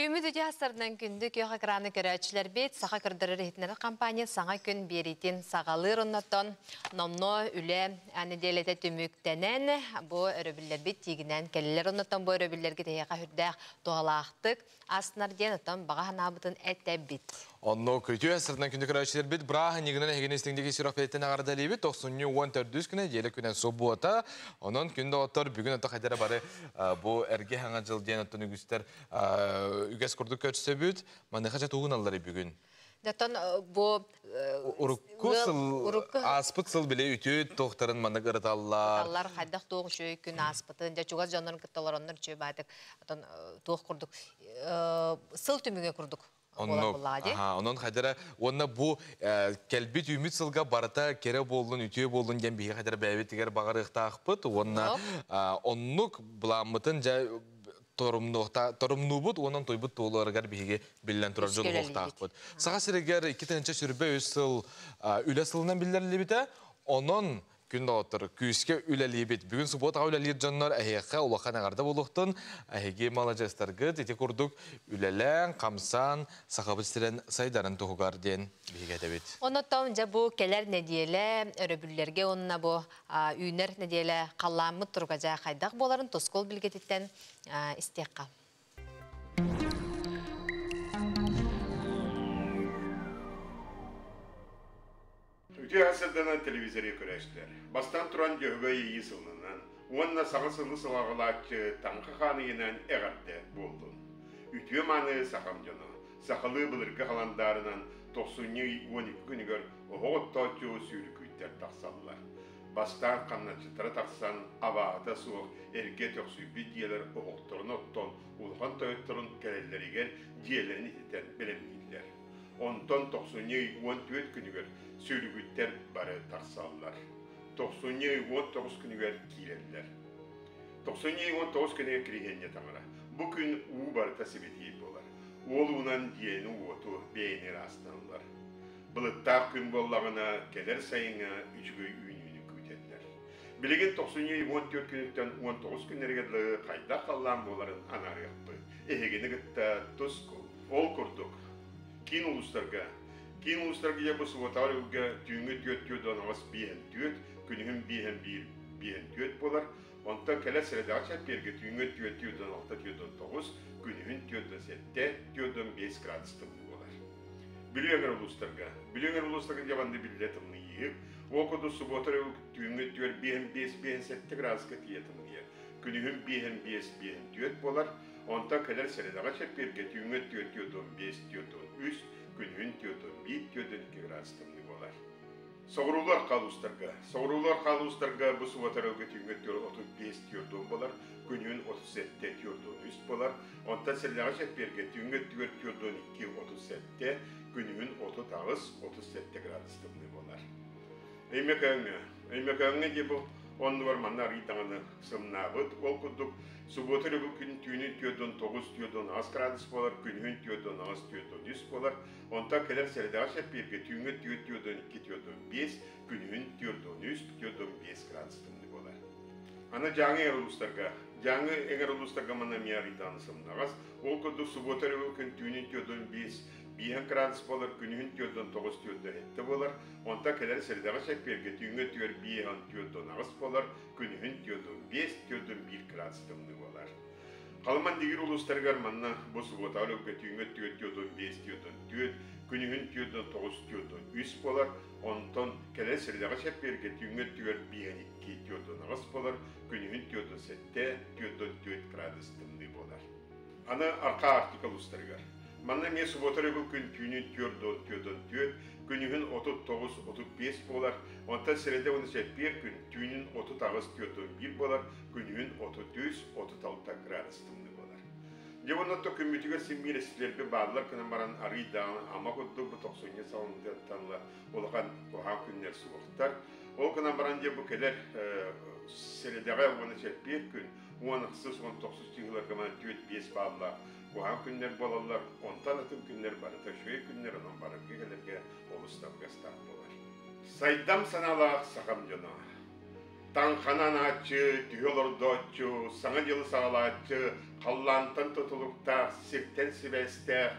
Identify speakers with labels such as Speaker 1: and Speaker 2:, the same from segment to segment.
Speaker 1: Үүммүт үтүө астарынан күндү күөх экраны көрөөччүлэрбит Саха көрдөрөр иһитиннэрэр компания саҥа күн биэриитин саҕалыыр оннотон номнуо үлэ нэдиэлэтэ түмүктэнэн бу өрөбүллэрбит тиигинэн кэллилэр оннотон бу өрөбүллэргэ тэһиэхэ үрдээх туһалаахтык астынар диэн оттон баҕа санаабытын этэбит.
Speaker 2: Онно күтүө сырынан күндү көрөөччүлэрбит бырааһынньыгынан эһигини истиҥдик ис сүрэхпититтэн эҕэрдэлиибит. Тохсунньу 14 күнэ дьиэлэ күнэ субуота. Онон күн доҕоттор бүгүн ото хайдара бары бу эргэ хаҥа дьыл диэн оттон үгүстэр үгэс курдук көрсөбүт. Маныаха дьэ тугун аллары бүгүн?
Speaker 1: Оттон бу
Speaker 2: урукку сыл ааспыт сыл биле үтүө туохтарын маннык ырыталлар.
Speaker 1: Ырыталлар хайдах туох үчүгэй күн ааспытын, дьэ чугас дьоннорун кытта олороннор үчүгэй баатык оттон туох курдук сыл түмүгэ курдук
Speaker 2: Оннук. Онон хайдара уонна бу кэлбит үүмүт сылга барыта кэрэ буоллун, үтүө буоллун диэн биһиги хайдара бэйэбитигэр баҕарыахтаахпыт уонна оннук былааммытын дьэ торумнуубут уонна тойбут туоларыгар биһиги биллэн турар дьолуохтаахпыт. Саха сиригэр 2023 сыл үлэ сылынан биллэриллибитэ. Онон Күн доҕоттор, күүскэ үлэлиибит. Бүгүн субуотаҕа үлэлиир дьоннор эһиэхэ улахан эҕэрдэ буолуохтун. Эһиги маладьыастаргыт ити курдук үлэлээн, хамсаан, Сахабыт сирин сайдарын туһугар диэн биһиги этэбит.
Speaker 1: Онотон дьэ бу кэлэр нэдиэлэ өрөбүллэргэ уонна бу үүнэр нэдиэлэ халлааммыт туруга дьэ хайдах буоларын тускул билгэтиттэн истиэххэ.
Speaker 3: Үтүө сырданан телевизоры көрөөччүлэр. Бастаан туран Дьөһөгөй ыйыы сылынан уонна саҥа сылы сылаҕалааччы Таҥха хаан ыйынан эҕэрдэ буоллун. Үтүө мааны сахам дьоно, сахалыы былыргы халандаарынан тохсунньу ый 12 күнүгэр оһох оттооччу сүүрүкүүттэр тахсаллар. Бастаан хамначчыттара тахсан, абааһыта суох эргэ төхсүйбүт дьиэлэр оһохторун оттон улахан тойотторун кэлэллэригэр дьиэлэрин ититэн бэлэмнииллэр. Онтон тохсунньу ый 14 күнүгэр сүлүгүттэр бары тахсаллар. Тохсунньу ый 19 күнүгэр киирэллэр. Тохсунньу ый 19 күнүгэр кириһиэнньэ таҥара. Бу күн уу барыта сибэтиэй буолар. Уол уунан дьиэни-уоту бэйэни ыраастаналлар. Былыттаах күн буоллаҕына, кэлэр сайыҥҥа үчүгэй үүнүүнү күүтэллэр. Билигин тохсунньу ый 14 күнүттэн 19 күннэригэр дылы хайдах халлаан буоларын анаарыахпыт. Эһигини кытта тус Ол курдук, киин улуустарга Киин улуустарга дьэ бу субуотаҕа өрөбүлгэ түүҥҥү түөрт түөрт уон аҕыс биэһэн түөрт, күнүһүн биэһэн биир биэһэн түөрт буолар. Онтон кэлэр сэрэдэҕэ чэппиэргэ түүҥҥү түөрт түөрт уон алта түөрт уон тоҕус, күнүһүн түөрт уон сэттэ, түөрт уон биэс градус тымныы буолар. Бүлүү эҥэр улуустарга Бүлүү эҥэр улуустарга дьэ манна биллэ тымныйыыһык. Ол курдук субуота өрөбүл түүҥҥү түөрт биэһэн биэс биэһэн сэттэ градуска тиийэ тымныйар. Күнүһүн биэһэн биэс биэһэн түөрт буолар. Онтон кэлэр сэрэдэҕэ чэппиэргэ түүҥҥү түөрт түөрт уон биэс түөрт уон үс, күнүһүн түөрт уон биир түөрт уон икки градус тымныы буолар. Соҕуруулар хаалуустарга Соҕуруулар хаалуустарга бу субуота түүҥҥү түөрт отут биэс түөрт уон буолар, күнүһүн отут сэттэ түөрт уон үс буолар. Онтон сэрэдэҕэ чэппиэргэ түүҥҥү түөрт түөрт уон икки отут сэттэ, күнүһүн отут аҕыс отут сэттэ градус тымныы буолар. Өймөкөөҥҥө Өймөкөөҥҥө дии бу оннугар манна арыый даҕаны сымнаабыт. Ол курдук субуота өрөбүл күн түүнүн түөрт уон тоҕус, түөрт уон аҕыс градус буолар, күнүһүн түөрт уон аҕыс, түөрт уон үс буолар. Онтон кэлэр сэрэдэҕэ чэппиэргэ түүҥҥү түөрт түөрт уон икки, түөрт уон биэс, күнүһүн түөрт уон үс, түөрт уон биэс градус тымныы буолар. Аны Дьааҥы эҥэр улуустарга Дьааҥы эҥэр улуустарга манна эмиэ арыый даҕаны сымнаҕас. Ол курдук субуота өрөбүл күн түүнүн түөрт уон биэс, биэһэн градус буолар, күнүһүн түөрт уон тоҕус, түөрт уон сэттэ буолар. Онтон кэлэр сэрэдэҕэ чэппиэргэ түүҥҥү түөрт биэс уон түөрт уон аҕыс буолар, күнүһүн түөрт уон биэс, түөрт уон биир градус тымныы буолар. Халыман Дигир улуустарыгар манна бу субуотаҕа өлөргө түүҥҥү түөрт түөрт уон биэс, түөрт уон түөрт, күнүһүн түөрт уон тоҕус, түөрт уон үс буолар. Онтон кэлэр сэрэдэҕэ чэппиэргэ түүҥҥү түөрт биэс уон икки, түөрт уон аҕыс буолар, күнүһүн түөрт уон сэттэ, түөрт уон түөрт градус тымныы буолар. Аны Арҕаа Арктика улуустарыгар. Манна эмиэ субуота өрөбүл күн түүнүн түөрт уон түөрт уон түөрт, күнүһүн отут тоҕус отут биэс буолар, онтон сэрэдэ уонна чэппиэр күн түүнүн отут аҕыс түөрт уон биир буолар, күнүһүн отут үс, отут алта градус тымныы буолар. Дьэ уонна отто күммүтүгэр син биир эстилэрбит бааллар гынан баран арыый даҕаны ама курдук бу тохсунньу салынтыаттан ыла улахан куһаҕан күннэр суохтар. Ол гынан баран дьэ бу кэлэр сэрэдэҕэ уонна чэппиэр күн уон ахсыс уон тохсус чыһыыларга манан түөрт биэс бааллаах куһаҕан күннэр буолаллар, онтон атын күннэр барыта үчүгэй күннэр, онон барарга кэлэргэ олус табыгастаах буолар. Сайдам санаалаах сахам дьоно. Таҥханан ааччы, түһэ олордооччу, саҥа дьылы саҕалааччы, халлаантан тутулуктаах, сиртэн сибээстээх,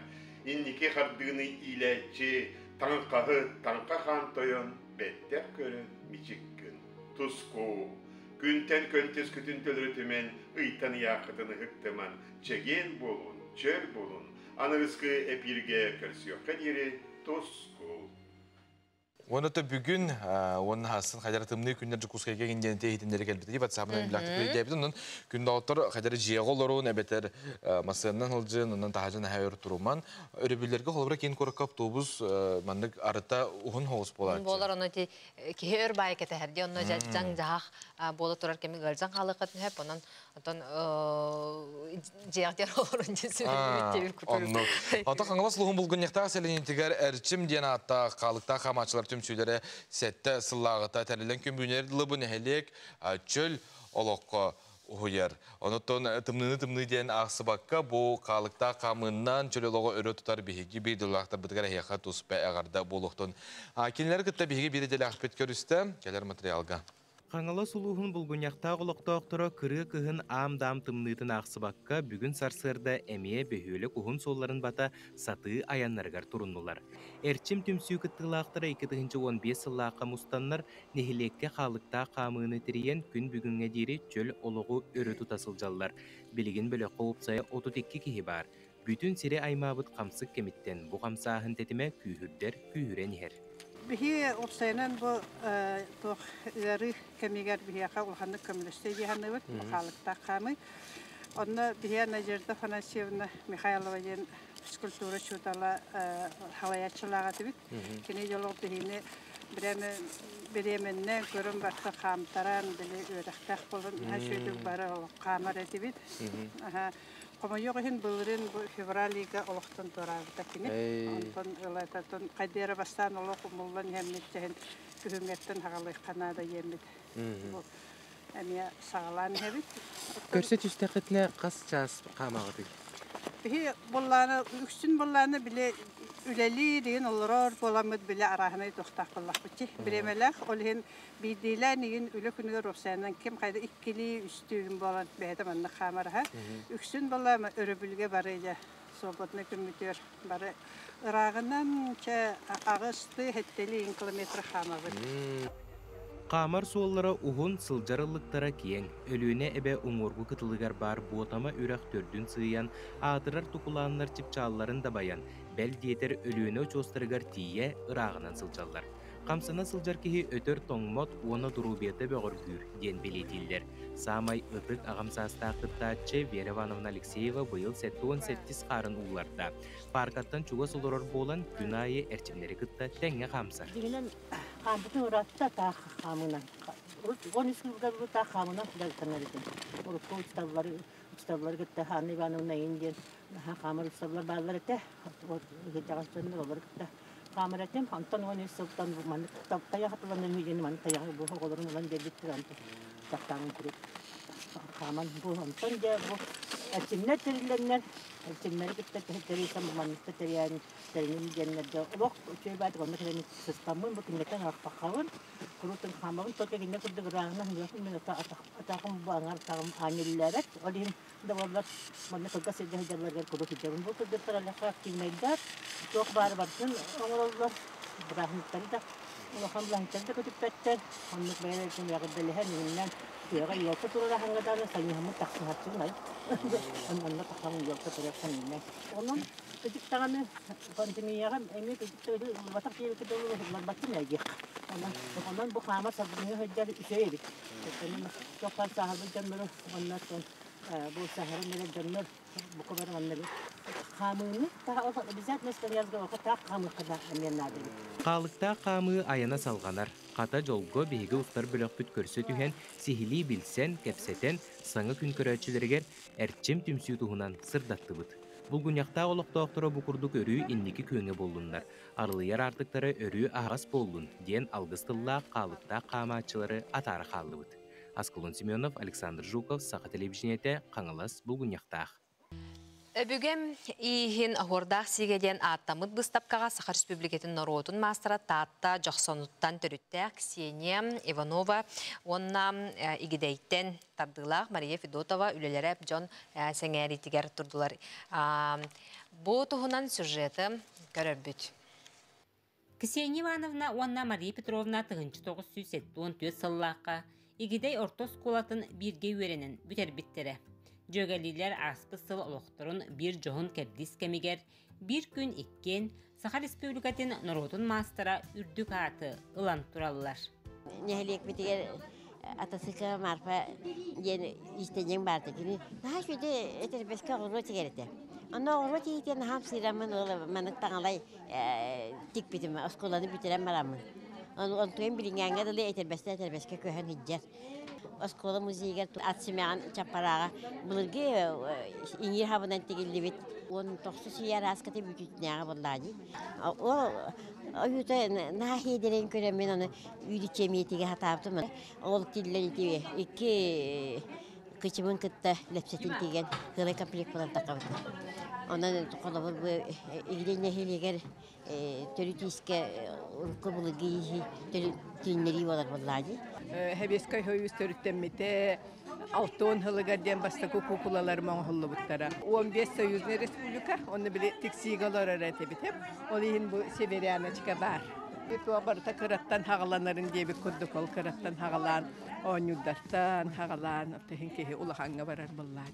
Speaker 3: инники хардыыны иилээччи, таҥхаһыт, таҥха хаан тойон, бэттэх көрөн мичик гын. Туску, күнтэн көнтөскүтүн төлөрүтүмэн, ыйтан ыйааххытын ыһыктыман, чэгиэн буолун, чөл буолун, аныгыскы эпииргэ көрсүөххэ диэри тускул.
Speaker 2: Уонна то бүгүн уонна хасын хайдара тымныы күннэр Дьокуускайга индиэн иһитиннэри кэлбит. WhatsApp-ынан билэхтик өйдөөбүт. Онон күн доҕоттор хайдара дьиэҕэ олорун эбэтэр массыынанан сылдьын, онон таһаадьан аһа өр туруман. Өрөбүллэргэ холобура киин куоракка автобус маннык арыта уһун соҕус буолааччы.
Speaker 1: Буолар ону ти киһи өр баайы кэтэһэр дии онно дьаҥ дьаһах буола турар кэми ыалдьан хаалыаххытын сөп. Онон Онтон дьиэҕитигэр олорун дьиэ сүбэлиибит диэбит кутурук.
Speaker 2: Онтон Хаҥалас улууһун Булгунньахтаах сэлиэнньэтигэр Эрчим диэн ааттаах хаалыктаах хаамааччылар түмсүүлэрэ сэттэ сыллааҕыта тэриллэн күн бүгүнүгэр дылы бу нэһилиэк чөл олоххо уһуйар. Онуттан тымныыны тымныы диэн аахсыбакка бу хаалыктаах хаамыыннан чөл олоҕу өрө тутар биһиги биир дойдулаахтарбытыгар эһиэхэ туспа эҕэрдэ буолуохтун. Кинилэри кытта биһиги биир идэлээхпит көрүстэ. Кэлэр материалга.
Speaker 4: Хаҥалас улууһун Булгунньахтаах олохтоохторо кырыа кыһын аам-даам тымныытын аахсыбакка, бүгүн сарсыарда эмиэ бөһүөлэк уһун суолларын бата сатыы айаннарыгар туруннулар. Эрчим түмсүү кыттыылаахтара 2015 сыллаахха мустаннар, нэһилиэккэ хаалыктаах хаамыыны тэрийэн күн бүгүҥҥэ диэри чөл олоҕу өрө тута сылдьаллар. Билигин бөлөххө уопсайа 32 киһи баар. Бүтүн сири аймаабыт хамсык кэмиттэн бу хамсааһын тэтимэ күүһүрдэр күүһүрэн иһэр.
Speaker 5: Биһи уопсайынан бу туох ыарыы кэмигэр биһиэхэ улаханнык көмөлөстө дии саныыбыт, хаалыктаах хаамыы. Онно биһиэ Надежда Афанасьевна Михайлова диэн физкультура учуутала халайааччылаах этибит. Кини дьолуох биһини бириэмэннэ көрөн барса хаамтаран, били үөрэхтээх буолан, үчүгэй бары хаамар этибит. Хомойуох иһин былырыын бу февраль ыйга олохтон туораабыта кини. Онтон ылататын хайдыра бастаан олох умуллан иһэммит тэһин күһүҥҥэттэн хагалыахха наада диэммит. Бу эмиэ саҕалаан иһэбит.
Speaker 4: Көрсө түстэххитинэ хас чаас хаамаҕытый?
Speaker 5: Биһи боллааны үксүн боллааны биле үлэлии деген олорор буоламмыт биле арааһынай туохтаах буоллахпыт. Бириэмэлээх ол иһин Биирдиилээн игин үлэ күнүгэр уопсайынан ким хайда иккилии, үстүү буолан бэйэтэ маннык хаамар аһа. Үксүн буолла өрөбүлгэ бары дьэ свободный күммүтүгэр бары ырааҕынан чэ аҕыстыы сэттэлии километр хаамабыт.
Speaker 4: Хаамар суоллара уһун, сылдьар ыллыктара киэҥ. Өлүөнэ эбэ уҥуоргу кытылыгар баар Буотама үрэх төрдүн сыыйан, аатырар тукулааннар чыпчаалларын дабайан, бэл диэтэр Өлүөнэ очуостарыгар тиийэ ырааҕынан сылдьаллар. Хамсана сылдьар киһи өтөр тоҥмот уонна доруобуйата бөҕөргүүр диэн бэлиэтииллэр. Саамай ытык аҕам саастаах кыттааччы Вера Ивановна Алексеева быйыл 77 хаарын уулларда. Пааркаттан чугас олорор буолан, күн аайы эрчимнэри кытта тэҥҥэ хаамсар.
Speaker 6: Дьиҥинэн хаампытын ыраатта таах хаамынан. Урут 13 сылга таах хаамынан дьарыктанар этим. Урукку учууталлары учууталлары кытта Анна Ивановна Ин диэн хаамар учууталлар бааллар этэ. Кырдьаҕас дьоннор олору кытта хаамар этим. Онтон 13 сылтан маннык тайах атыланан үйдени маннык тайаҕы бу оҕолорун ылан биэрбиттэр онтон тахтаамын куруук хааман бу онтон дьэ бу эрчимнэр тэриллэннэр эрчимнэри кытта тэрийсэн манныкта тэрийэн тэринин диэннэргэ олох үчүгэй баатык онно кэлэн сыстаммын бу кинилэртэн арахпаххабын куруутун хаамабын только кинилэр курдук ырааҕынан мен атаҕым бу аҥар атаҕым аанньыллээбэт ол иһин да буоллар манна кылгас сиргэ сылдьалларыгар куруук сылдьабын. Бу кыргыттар аллахха активнайдар, туох баары барытын оҥороллор, бырааһынньыктары да улахан былааһынньыктары да көтүппэттэр. Оннук бэйэлэрин эҕэрдэлэһэн, иһиннэн тыаҕа елка турар аһаҥҥа даҕаны сайыһаммыт тахсыһаччыбын ай. Онно тахсан елка турар саныыннай. Онон кыдьык даҕаны пандемияҕа эмиэ кыдьык да ылбатах диэбиккэ дылы ылларбаттым эдиэх. Онон, онон бу хаамар саргыҥҥа сылдьар үчүгэй эбит. Туох баар сааһырбыт дьоннору уонна бу саһаран эрэр дьоннор бука бары манна хаамыыны обязательно разговорга таах хаамыахха да эмиэ наада эбит.
Speaker 4: Хаалыктаах хаамыы айана салҕанар. Хата дьолго биһиги устар бөлөхпүт көрсө түһэн, сиһилии билсэн, кэпсэтэн, саҥа күн көрөөччүлэригэр Эрчим түмсүү туһунан сырдаттыбыт. Булгунньахтаах олохтоохторо бу курдук өрүү инники күөҥҥэ буоллуннар, арылыйар аартыктара өрүү аһаҕас буоллун диэн алгыс тыллаах хаалыктаах хаамааччылары атаара хааллыбыт. Аскалон Семенов, Александр Жуков, Саха телевидениетэ, Хаҥалас, Булгунньахтаах.
Speaker 1: Өбүгэм ииһин оһуордаах сиигэ диэн ааттаммыт быыстапкаҕа Саха Республикатын норуотун маастара Таатта Дьохсонуттан төрүттээх Ксения Иванова уонна Игидэйтэн тардыылаах Мария Федотова үлэлэрэ дьон сэҥээриитигэр турдулар. Бу туһунан сюжеты көрөрбүт.
Speaker 7: Ксения Ивановна уонна Мария Петровна 1974 сыллаахха Игидэй орто оскуолатын бииргэ үөрэнэн бүтэрбиттэрэ. Дьүөгэлиилэр ааспыт сыл олохторун биир дьоһун кэрдиис кэмигэр биир күн иккиэн Саха Республикатын норуотун маастара үрдүк ааты ылан тураллар.
Speaker 8: Нэһилиэкпитигэр Атасыка Марфа диэн иистэнньэҥ баарда. Кини наһаа үчүгэй этэрбэскэ оҕуруо тигэр этэ. Онно оҕуруо тигиитин наһаа ымсыыраммын ол маннык таҥалай тикпитим, оскуоланы бүтэрэн бараммын. Онтуйум билиҥҥээҥҥэ дылы этэрбэстэн этэрбэскэ көһөн сылдьар. Оскуола музейыгар ат симэҕин чаппарааҕа былыргы иҥиир хабынан тигиллибит 19 үйэ арааската бүтүүтүнээҕи буоллаҕа дии. Ол ойуута наһаа хиэдэрин көрөммүн аны үүрүччэмиэтигэ хатаабытым. Ол тиллэн ити икки кычымын кытта лэпсэтин тигэн сыалай комплект буолан таххабыт. Онон холобур бу Игидэй нэһилиэгэр төрүт иискэ урукку былыргы ииһи түүннэрии буолар буоллаҕа дии.
Speaker 5: Сэбиэскэй Союз төрүттэммитэ 60 сылыгар диэн бастакы куукулаларым оҥоһуллубуттара. 15 союзный республика, онно били тиксиигэ олорор этибит. Ол иһин бу северяночка баар. Туох барыта кыраттан хаҕаланарын диэбит курдук ол кыраттан хаҕалаан оонньуурдартан хаҕалаан иһин киһи улахаҥҥа барар буоллаа.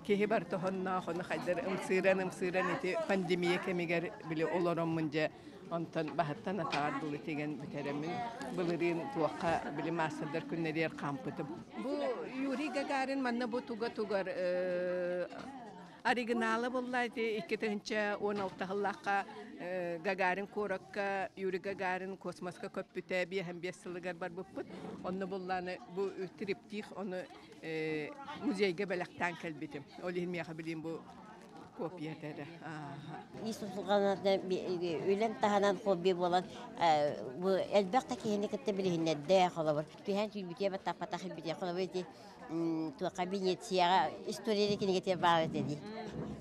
Speaker 5: Киһи барыта хонноох ону хайдар ымсыыран ымсыыран ити пандемия кэмигэр били олороммун дьэ онтон баһыттан атаҕар дылы тигэн бүтэрэммин былырыын туохха били маастардар күннэригэр хаампытым. Бу Юрий Гагарин манна бу туга тугар оригинала буолла ити 2016 сыллаахха Гагарин куоракка Юрий Гагарин космоска көппүтэ 55 сылыгар барбыппыт. Онно буллааны бу триптих ону музейга бэлэхтээн кэлбитим. Ол иһин миэхэ билим бу копия этэ.
Speaker 8: Ис үлэм таһынан хобби буолан бу элбэх да киһини кытта билиһиннэрдэ холобур түһээн түүрбүтүө баттаппатах билбитиэ холобур ити туохха Венецияҕа история кинигэтэ баар этэ дии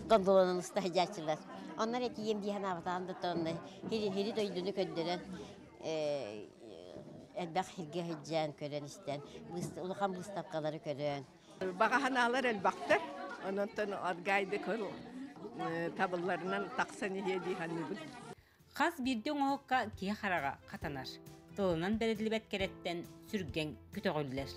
Speaker 8: гондоланан уста сылдьааччылар оннор этием дии санаабатаҕым да онно хири дойдуну көрдөрөн элбэх сиргэ сылдьан көрөн истэн улахан быыстапкалары көрөн
Speaker 5: Баҕаһанаалар элбэхтэр. Ононтон аргайды көр табылларынан тахсан иһиэ дии саныыбын.
Speaker 7: Хас биирдии оҥоһукка киһи хараҕа хатанар. Тылынан бэриллибэт кэрэттэн сүргэҥ көтөҕүллэр.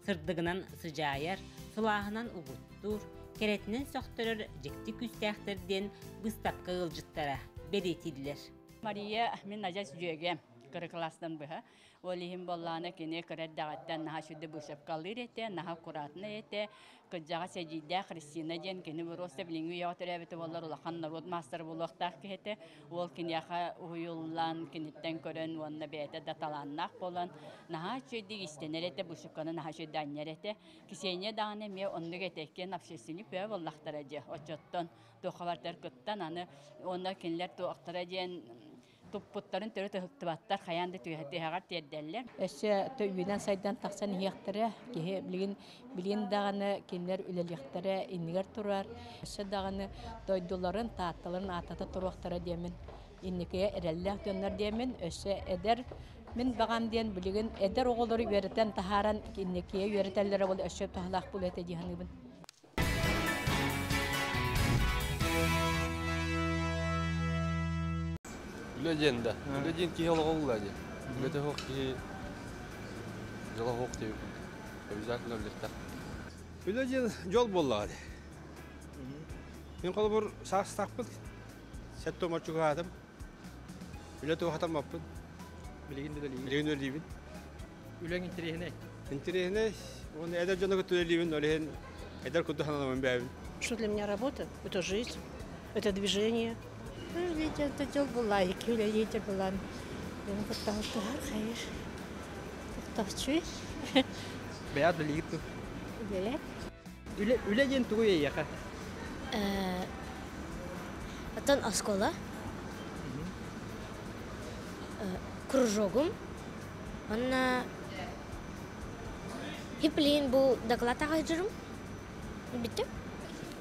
Speaker 7: Сырдыгынан сыдьаайар, сылааһынан угуттуур, кэрэтинэн сөхтөрөр дьикти күүстээхтэр диэн быыстапка ыалдьыттара бэлиэтииллэр.
Speaker 9: Мария мин адьас дьүөгэм кыра кылаастан быһа. Ол иһин буоллаҕына кини кыра эрдэҕиттэн наһаа сүрдэ быысапкалыыр этэ, наһаа аккуратнай этэ. Кырдьаҕас эдьиийдээх Христина диэн кини боруоста билиҥҥи үйэҕэ төрөөбүтэ буоллар улахан норуот маастара буолуохтаах киһи этэ. Уол киниэхэ уһуйуллан, киниттэн көрөн уонна бэйэтэ да талааннаах буолан наһаа үчүгэйдик иистэнэр этэ, быысапканы наһаа үчүгэйдик анньар этэ. Ксения даҕаны эмиэ оннук этэ, иккиэн общественник бөҕө буоллахтара дии. Оччоттон туохха барытыгар кыттан аны уонна кинилэр туохтара диэн туппуттарын төрүт ыһыктыбаттар, хайаан да түһэҕэр тиэрдэллэр.
Speaker 10: Өссө үүнэн-сайдан тахсан иһиэхтэрэ. Киһи билигин билигин даҕаны кинилэр үлэлиэхтэрэ иннигэр турар. Өссө даҕаны дойдуларын, таатталарын ааттата туруохтара диэммин инникигэ эрэллээх дьоннор диэммин өссө эдэр мин баҕам диэн билигин эдэр оҕолору үөрэтэн таһааран инникигэ үөрэтэллэрэ буолла өссө туһалаах буолуо этэ дии саныыбын.
Speaker 11: Үлэ диэн да. Үлэ диэн киһи олоҕо улла диэн. Үлэтэ суох киһи дьоло суох диэбиппин. Обязательно үлэлиэхтээх.
Speaker 12: Үлэ диэн дьол буоллаҕа дии. Мин холобур саастаахпын. Сэттэ уон чугаһаатым. Үлэ туохатаммаппын.
Speaker 13: Билигин да үлэлиибин.
Speaker 12: Билигин үлэлиибин.
Speaker 13: Үлэҥ интэриэһинэй?
Speaker 12: Интэриэһинэй. Уонна эдэр дьону кытта үлэлиибин, ол иһин эдэр курдук сананабын бэйэбин.
Speaker 14: Что для меня работа? Это жизнь, это движение. Это дьол была, ики үлэлиитэ булан. Мен куттаҕыттыһар хайыр. Туттахчы.
Speaker 13: Бэйэт билигит ту?
Speaker 14: Үлэлэт.
Speaker 13: Үлэ, үлэ диэн тугуй эйиэхэ?
Speaker 15: Оттон оскуола. Кружогум. Онно Хиплин бу доклад аҕайдырым. Бүттүм.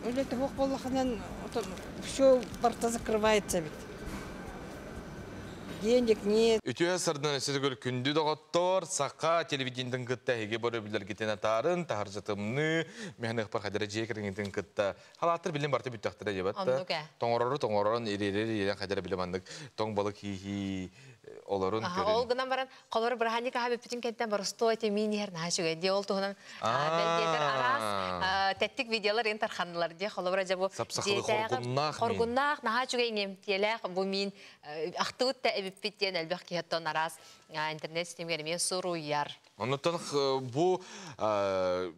Speaker 16: Үлэтэ суох буоллахынан все барыта закрывается эбит. Денег нет.
Speaker 2: Үтүө сардан өссө күндү доҕоттор, саха телевидениетин кытта эһиги бөрөбүллэргитин атаарын, таһырдьатымны, механыхпар хадара дьиэ кэргэнитин кытта халааттар билин барты бүттэхтэрэ дебат та. Тоҥорору тоҥоророн, иререр ирен хадара билим аннык тоҥ балык хии олорун көрүн.
Speaker 1: Ол гынан баран холор быраханник аха бүппүтүн кэнтэн боростуой тэмиин иһэр наһаа үчүгэй дии. Ол туһунан бэл диэтэр араас тэттик видеолар ин тарханнылар дии. Холобура дьэ бу
Speaker 2: дьиэтээҕи
Speaker 1: хоргуннаах наһаа үчүгэй иҥэмтиэлээх бу миин ахтыбыт да эбиппит диэн элбэх киһиттэн араас интернет ситимигэр эмиэ суруйар.
Speaker 2: Оннуттан бу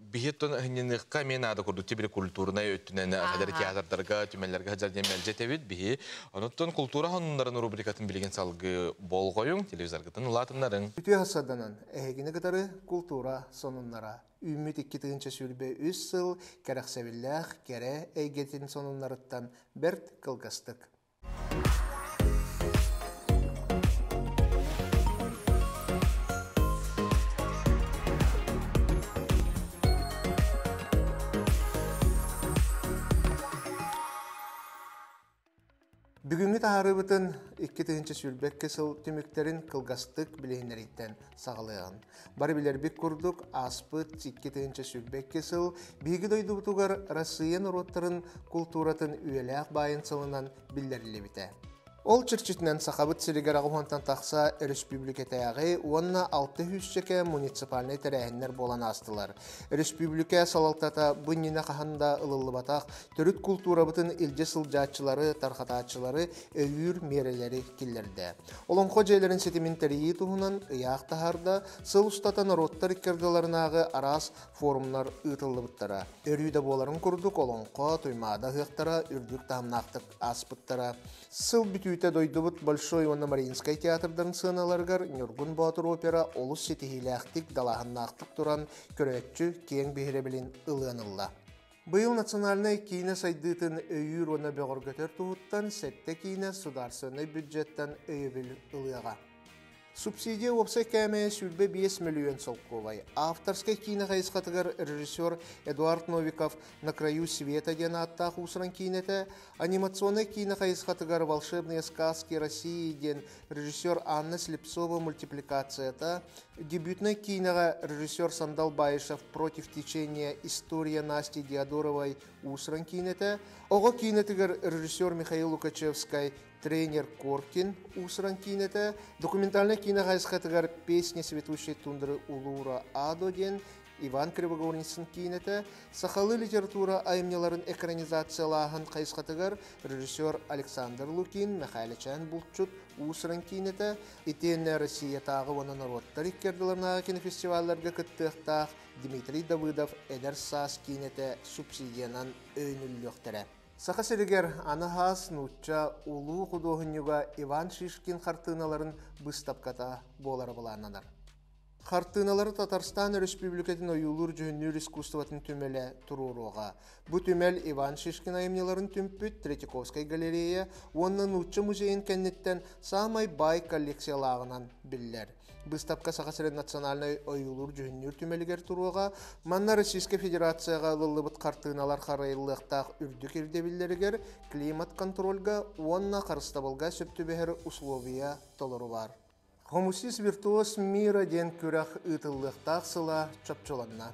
Speaker 2: биһиттон хынньыныхха эмиэ наада курдук тибри культурнай өттүнэн хадэр театрдарга, түмэллэргэ хадьар диэн мэлдьэтэбит биһи. Онуттан культура хоннарын рубрикатын билигин салгы болҕойуҥ, телевизоргытын улаатыннарыҥ.
Speaker 17: Үтүө хасаданан эһигини кытары культура сонуннара. Үүммүт 2023 сыл кэрэхсэбиллээх кэрэ эйгэтин сонуннарыттан бэрт кылгастык. Бүгүҥҥү таһаарыыбытын 2022 сыл түмүктэрин кылгастык билиһиннэрииттэн саҕалыаҕын. Бары билэрбит курдук, ааспыт 2022 сыл биһиги дойдубутугар Россия норуоттарын култууратын үйэлээх баайын сылынан биллэриллибитэ. Ол чэрчитинэн Сахабыт сиригэр аҕыһуонтан тахса өрөспүүбүлүкэтээҕи уонна 600 муниципальнай тэрээһиннэр буолан аастылар. Өрөспүүбүлүкэ салалтата бу иннинэ хаһан да ылыллыбатах төрүт култуурабытын илдьэ сылдьааччылары, тарҕатааччылары өйүүр миэрэлэри киллэрдэ. Олоҥхо дьиэлэрин ситимин тэрийии туһунан ыйаах таһаарда, сыл устата норуоттар иккардыларынааҕы араас форумнар ыытыллыбыттара. Өрүү да буоларын курдук олоҥхо, Туймаада ыһыахтара үрдүк таһымнаахтык ааспыттара. Сыл бүтүүтэ дойдубут Большой уонна Мариинскай театрдарын сыаналарыгар Ньургун Боотур опера олус ситиһиилээхтик, далааһыннаахтык туран көрөөччү киэҥ биһирэбилин ылыан ылла. Быйыл национальнай киинэ сайдыытын өйүүр уонна бөҕөргөтөр туһуттан сэттэ киинэ судаарственнай бюджеттан өйөбүл ылыаҕа. Субсидия уопсай кээмэйэ 25 мөлүйүөн солкуобай. Авторскай киинэ хайысхатыгар режиссер Эдуард Новиков «На краю света» диэн ааттаах уусуран киинэтэ, анимационнай киинэ хайысхатыгар «Волшебные сказки России» диэн режиссер Анна Слепцова мультипликацията, дебютнай киинэҕэ режиссер Сандал Баишев «Против течения. История Насти Диодоровой» уусуран киинэтэ, оҕо киинэтигэр режиссер Михаил Лукачевскай тренер Коркин уусуран киинэтэ, документальнай киинэ хайысхатыгар «Песня цветущей тундры Улуура Адо» диэн Иван Кривогорницын киинэтэ, сахалыы литература айымньыларын экранизациялааһын хайысхатыгар режиссер Александр Лукин, Михайличан Булчут уусуран киинэтэ, итиэннэ Россиятааҕы уонна норуоттар икки ардыларынааҕы кинофестивалларга кыттыахтаах Дмитрий Давыдов «Эдэр саас» киинэтэ субсидиянан өйөнүллүөхтэрэ. Саха сиригэр аны хаас нуучча улуу худуоһунньуга Иван Шишкин хартыыналарын быыстапката буолара былааннанар. Хартыыналары Татарстан Өрөспүүбүлүкэтин ойуулуур дьүһүннүүр искусствотын түмэлэ туруоруоҕа. Бу түмэл Иван Шишкин айымньыларын түмпүт Третьяковскай галерея уонна Нуучча музейын кэнниттэн саамай баай коллекциялааҕынан биллэр. Быыстапка Саха сирин национальнай ойуулуур дьүһүннүүр түмэлигэр туруоҕа. Манна Российскай Федерацияҕа ылыллыбыт хартыыналар харайыллыахтаах үрдүк ирдэбиллэригэр климат контрольга уонна харыстабылга сөп түбэһэр условия толору баар. Хомусист виртуоз мира диэн күрэх ыытыллыахтаах сыла чопчуланна.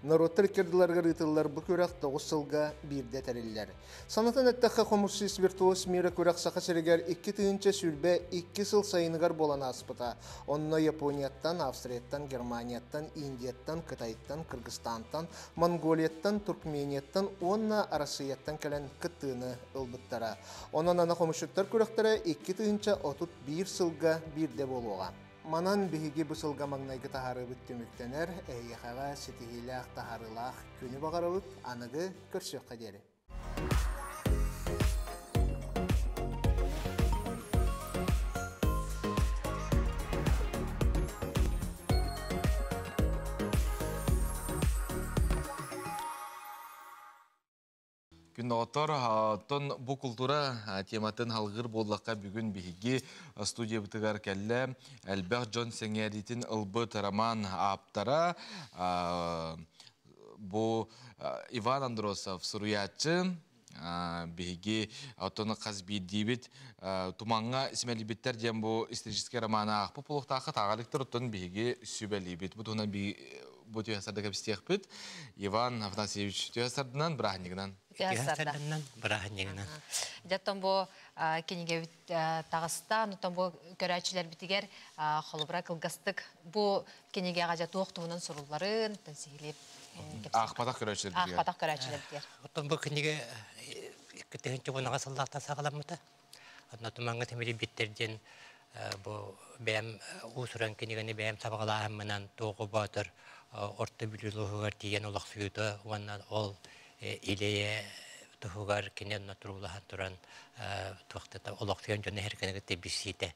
Speaker 17: Норуоттар иккардыларыгар ыытыллар бу күрэх 9 сылга биирдэ тэриллэр. Санатан эттэххэ, Хомусист виртуоз мира күрэх Саха сиригэр 2022 сыл сайыныгар буолан ааспыта. Онно Японияттан, Австрияттан, Германияттан, Индияттан, Кытайттан, Кыргызстантан, Монголияттан, Туркменияттан уонна Арассыыйаттан кэлэн кыттыыны ылбыттара. Онон аны хомусчуттар күрэхтэрэ 2031 сылга биирдэ буолуоҕа. Манан биһиги бу сылга маҥнайгы таһаарыыбыт түмүктэнэр, эһиэхэҕэ ситиһиилээх таһаарыылаах күнү баҕарабыт, аныгы көрсүөххэ диэри.
Speaker 2: Күн доҕоттор, оттон бу култуура тематын халгыр буоллахха бүгүн биһиги студиябытыгар кэллэ элбэх дьон сэҥээриитин ылбыт роман ааптара. Бу Иван Андросов суруйааччы, биһиги оттон хас биирдиибит Тумаҥҥа симэлийбиттэр диэн бу исторический романы аахпыт буолуохтаахха тааҕалыктар оттон биһиги сүбэлиибит. Бу туһунан бу түһэ сарда кэпсиэхпит. Иван Афанасьевич түһэ сардынан бырааһынньыгынан.
Speaker 1: Түһэ
Speaker 18: сарданан бырааһынньыгынан.
Speaker 1: Дьэ бу кинигэбит таҕыста, онтон бу көрөөччүлэрбитигэр холобура кылгастык бу кинигэҕэ дьэ туох туһунан сурулларын сиһилиир
Speaker 2: Аахпатах көрөөччүлэрбитигэр.
Speaker 1: Аахпатах көрөөччүлэрбитигэр.
Speaker 18: Оттон бу кинигэ 2010 сыллаахтан саҕаламмыта. Онно тумаҥҥа тимирийбиттэр диэн бу бэйэм уус-уран кинигэни бэйэм сабаҕалааһыммынан Туоҕу Боотур Орто Бүлүү улууһугар тиийэн олохсуйуута уонна ол илэйэ туһугар кини онно туруулаһан туран туохтата олохсуйан дьону эһэргэни кытта билсиитэ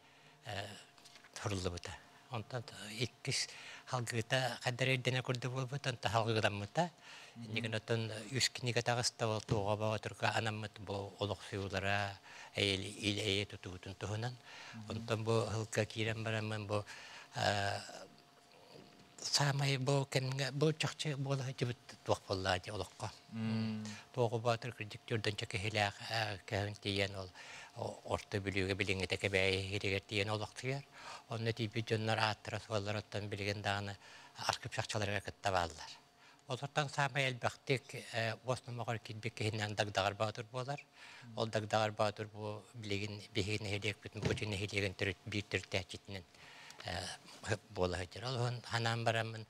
Speaker 18: суруллубута. Онтон иккис халгыыта хаддар ирдэнэ курдук буолбут, онтон халгыламмыта. Иннигин оттон үс кинигэ таҕыста, ол Туоҕа Боотурга анаммыт бу олохсуйуулара, ил эйэ тутуутун туһунан. Онтон бу һылга киирэн бараммын бу саамай бу кэмҥэ бу чахчы буола сылдьыбыт туох буолла дии олоххо. Туоҕа Боотур кырдьык түрдэнчэ киһилээх көһөн тиийэн ол Орто Бүлүүгэ билиҥҥитэ Кэбээйи иһигэр тиийэн олохсуйар. Онно тиийбит дьоннор ааттара-суоллара оттон билигин даҕаны архыып чахчыларыгар кытта бааллар. Олортон саамай элбэхтик уос номоҕор киирбит киһинэн Дагдаҕар Боотур буолар. Ол Дагдаҕар Боотур бу билигин биһиги нэһилиэкпитин Бучу нэһилиэгин төрүт биир төрүттээччитинэн буола сылдьар. Ол иһин санаан бараммын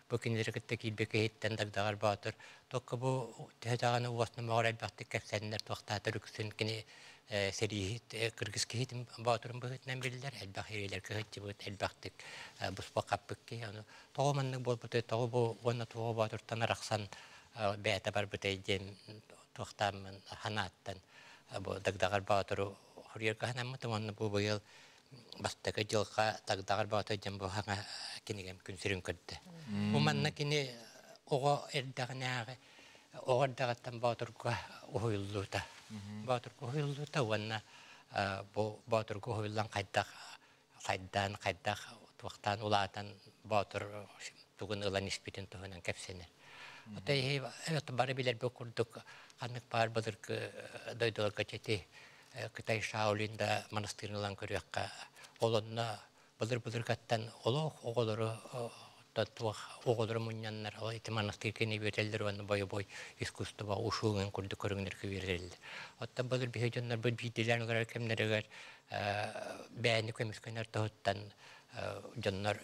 Speaker 18: бу кинилэри кытта киирбит киһиттэн Дагдаҕар Боотур Токко бу төһө даҕаны уос номоҕор элбэхтик кэпсэннэр туохтаатар үксүн кини сэрииһит кыргыз киһитин боотурун быһыытынан биллэр, элбэх ириэлэргэ сылдьыбыт, элбэхтик буспа хаппыт киһи. Ону тоҕо маннык буолбутай, тоҕо бу уонна Туоҕа Боотуртан арахсан бэйэтэ барбытай диэн туохтааммын санааттан бу Дагдаҕар Боотуру хоруйарга санаммытым уонна бу быйыл бастакы дьылҕа Дагдаҕар Боотур диэн бу саҥа кинигэм күн сирин көрдө. Бу манна кини оҕо эрдэҕинээҕи оҕо эрдэҕиттэн Боотурга уһуйуллуута. Боотурга уһуйуллуута уонна бу Боотурга уһуйуллан хайдах хайдаан хайдах туохтаан улаатан Боотур тугун ылан испитин туһунан кэпсэнэр. Отой бары билэрбит курдук ханнык баар былыргы дойдуларга чэти Кытай Шаолин да манастыырын ылан көрүөххэ, ол онно былыр-былыргаттан олох оҕолору туох оҕолору мунньаннар, ол ити манастыыр кини үөрэтэллэр уонна бойобуой искусство ушууҥун курдук көрүҥнэргэ үөрэтэллэр. Оттон былыр биһи дьоннорбут биирдиилээн олорор кэмнэригэр бэйэни көмүскэнэр туһуттан дьоннор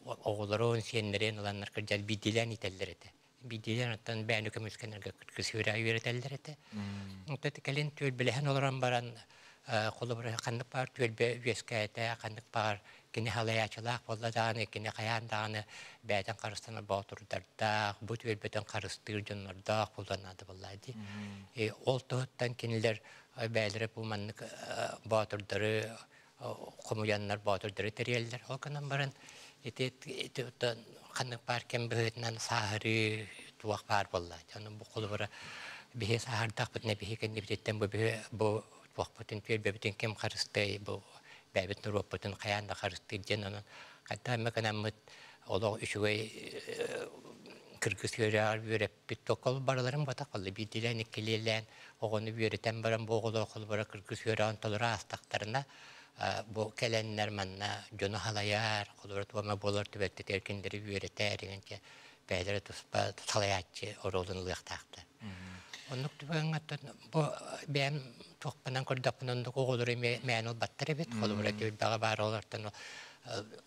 Speaker 18: оҕолорун, сиэннэрин ыланнар кырдьан биирдиилээн иитэллэр этэ. Биирдиилээн оттон бэйэни көмүскэнэргэ кыргыс үөрэтэллэр этэ. Оттон кэлин түөлбэлэһэн олорон баран холобура ханнык баар түөлбэ үөскээтэ, ханнык баар кини халайааччылаах буолла даҕаны, кини хайаан даҕаны бэйэтин харыстанар боотурдардаах, бу түөлбэтин харыстыыр дьоннордоох буолуон наада буоллаа дии. Ол туһуттан кинилэр бэйэлэрэ бу маннык боотурдары хомуйаннар боотурдары тэрийэллэр. Ол гынан баран ити ханнык баар кэм быһыытынан сааһырыы туох баар буолла. Ону бу холобура биһи сааһырдахпытына биһи кэннибититтэн бу биһи бу туохпутун түөлбэбитин ким харыстыай бу бэйэбит норуоппутун хайаан да харыстыыр диэн онон хайдах эмэ гынаммыт олох үчүгэй кыргыз үөрэҕэр үөрэппит токол барыларын батах балла биирдиилээн иккилиэлээн оҕону үөрэтэн баран бу оҕолор холобура кыргыз үөрэҕин толору аастахтарына бу кэлэннэр манна дьону халайар холобура туома буолар түбэлтэтигэр кинилэри үөрэтэр дигэнчэ бэйэлэрэ туспа салайааччы оруолун ылыахтаахтар. Оннук түбэҥҥэ бу бэйэм туохпунан көрдөхпүнэ оннук оҕолору мээн ылбаттар эбит. Холобура түөлбэҕэ баар оҕолортон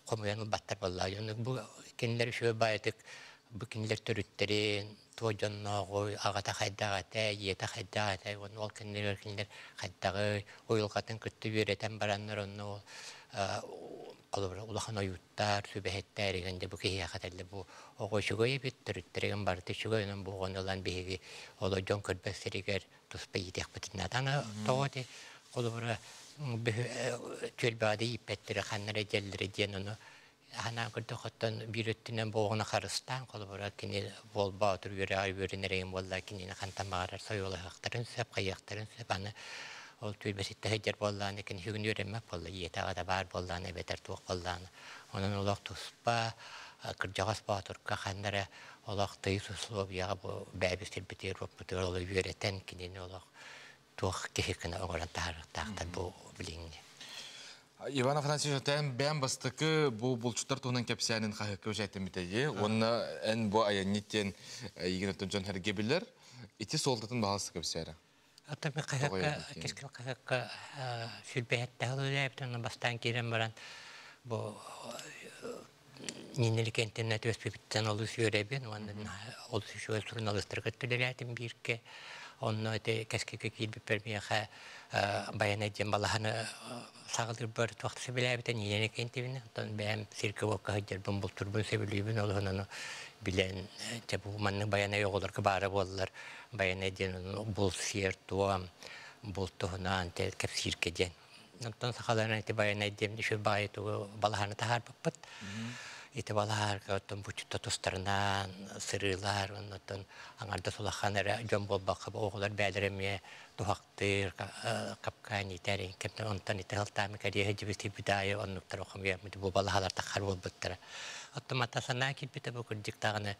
Speaker 18: хомуйан ылбаттар буоллаа. Оннук бу кинилэр үчүгэй баайытык бу кинилэр төрүттэрин туох дьоннооҕуй, аҕата хайдах этэ, ийэтэ хайдах этэ, уонна ол кэннигэр кинилэр хайдаҕый, уйулҕатын кытта үөрэтэн бараннар онно ол холобура улахан ойууттар, сүбэһиттэр игэн дьэ бу киһиэхэ этэллэр бу оҕо үчүгэй эбит, төрүттэригин барыта үчүгэй, онон бу оҕону ылан биһиги олор дьон көрбөт сиригэр туспа иитиэхпитин наада. Аны тоҕо ити холобура түөлбэҕэ да ииппэттэрэ ханна эрэ дьэллэрэ диэн ону Анаан көрдөххө, оттон биир өттүнэн буоҕуна харыстаан, холобура, кини буол боотур үөрэҕэр үөрэнэр эҥин буолла, кинини хантан баҕарар сойуолаһыахтарын сөп, хайыахтарын сөп. Аны ол түөлбэситтэ сылдьар буоллаҕына, кини сүгүн үөрэммэт буолла, ийэтэ аҕата баар буоллаҕына эбэтэр туох буоллаҕына. Онон олох туспа кырдьаҕас боотурга ханна эрэ Олох тыйыс условияҕа бу бэйэбит сирбитигэр уоппутугар олох үөрэтэн кинини олох туох киһи гына оҥорон таһаарыахтаахтар бу билиҥҥи.
Speaker 2: Иван Афанасьевич этэн бэйэм бастакы бу булчуттар туһунан кэпсээнин хаһыакка бэчээттэммитэйи уонна эн бу айанньыт диэн эйигин оттон дьон сэргэ билэр. Ити суолтатын баһаалыста кэпсээрэ.
Speaker 18: Оттон мен хаһыакка кэскил хаһыакка сүрбэһэттээх үлэлээбит онно бастаан киирэн баран бу Нинель Кентинна түөспүпүттэн олус үөрэбин уонна олус үчүгэй суруналыыстары кытта үлэлээтим бииргэ. Онно ити кэскилгэ киирбиппэр миэхэ Байанай диэн балаһаны саҕалыырбар туох да сөбүлээбитэ Нинель Кентивна. Оттон бэйэм сиргэ-уокка сылдьарбын, бултуурбун сөбүлүүбүн, ол иһин ону билэн, дьэ бу маннык Байанай оҕолорго баара буоллар, Байанай диэн булт сиэр-туом, булт туһунан кэпсииргэ диэн. Онтон сахаларын ити Байанай диэн үчүгэй баҕайы тугу балаһаны таһаарбыппыт. Ити балаһарга оттон буччутта тустарынан сырыылар, оннуттан аҥардас улахан эрэ дьон буолбакка оҕолор бээлэрэ эмиэ туһахтыыр, капкаан иитэр, кэмтэн онтон ити сылтаамы кэриэһи дьибитийбит аайы оннуктар хомуйаммыт бу балаһалар таххар буолбуттара. Оттон мата санаа киирбитэ бу кырдьык даҕаны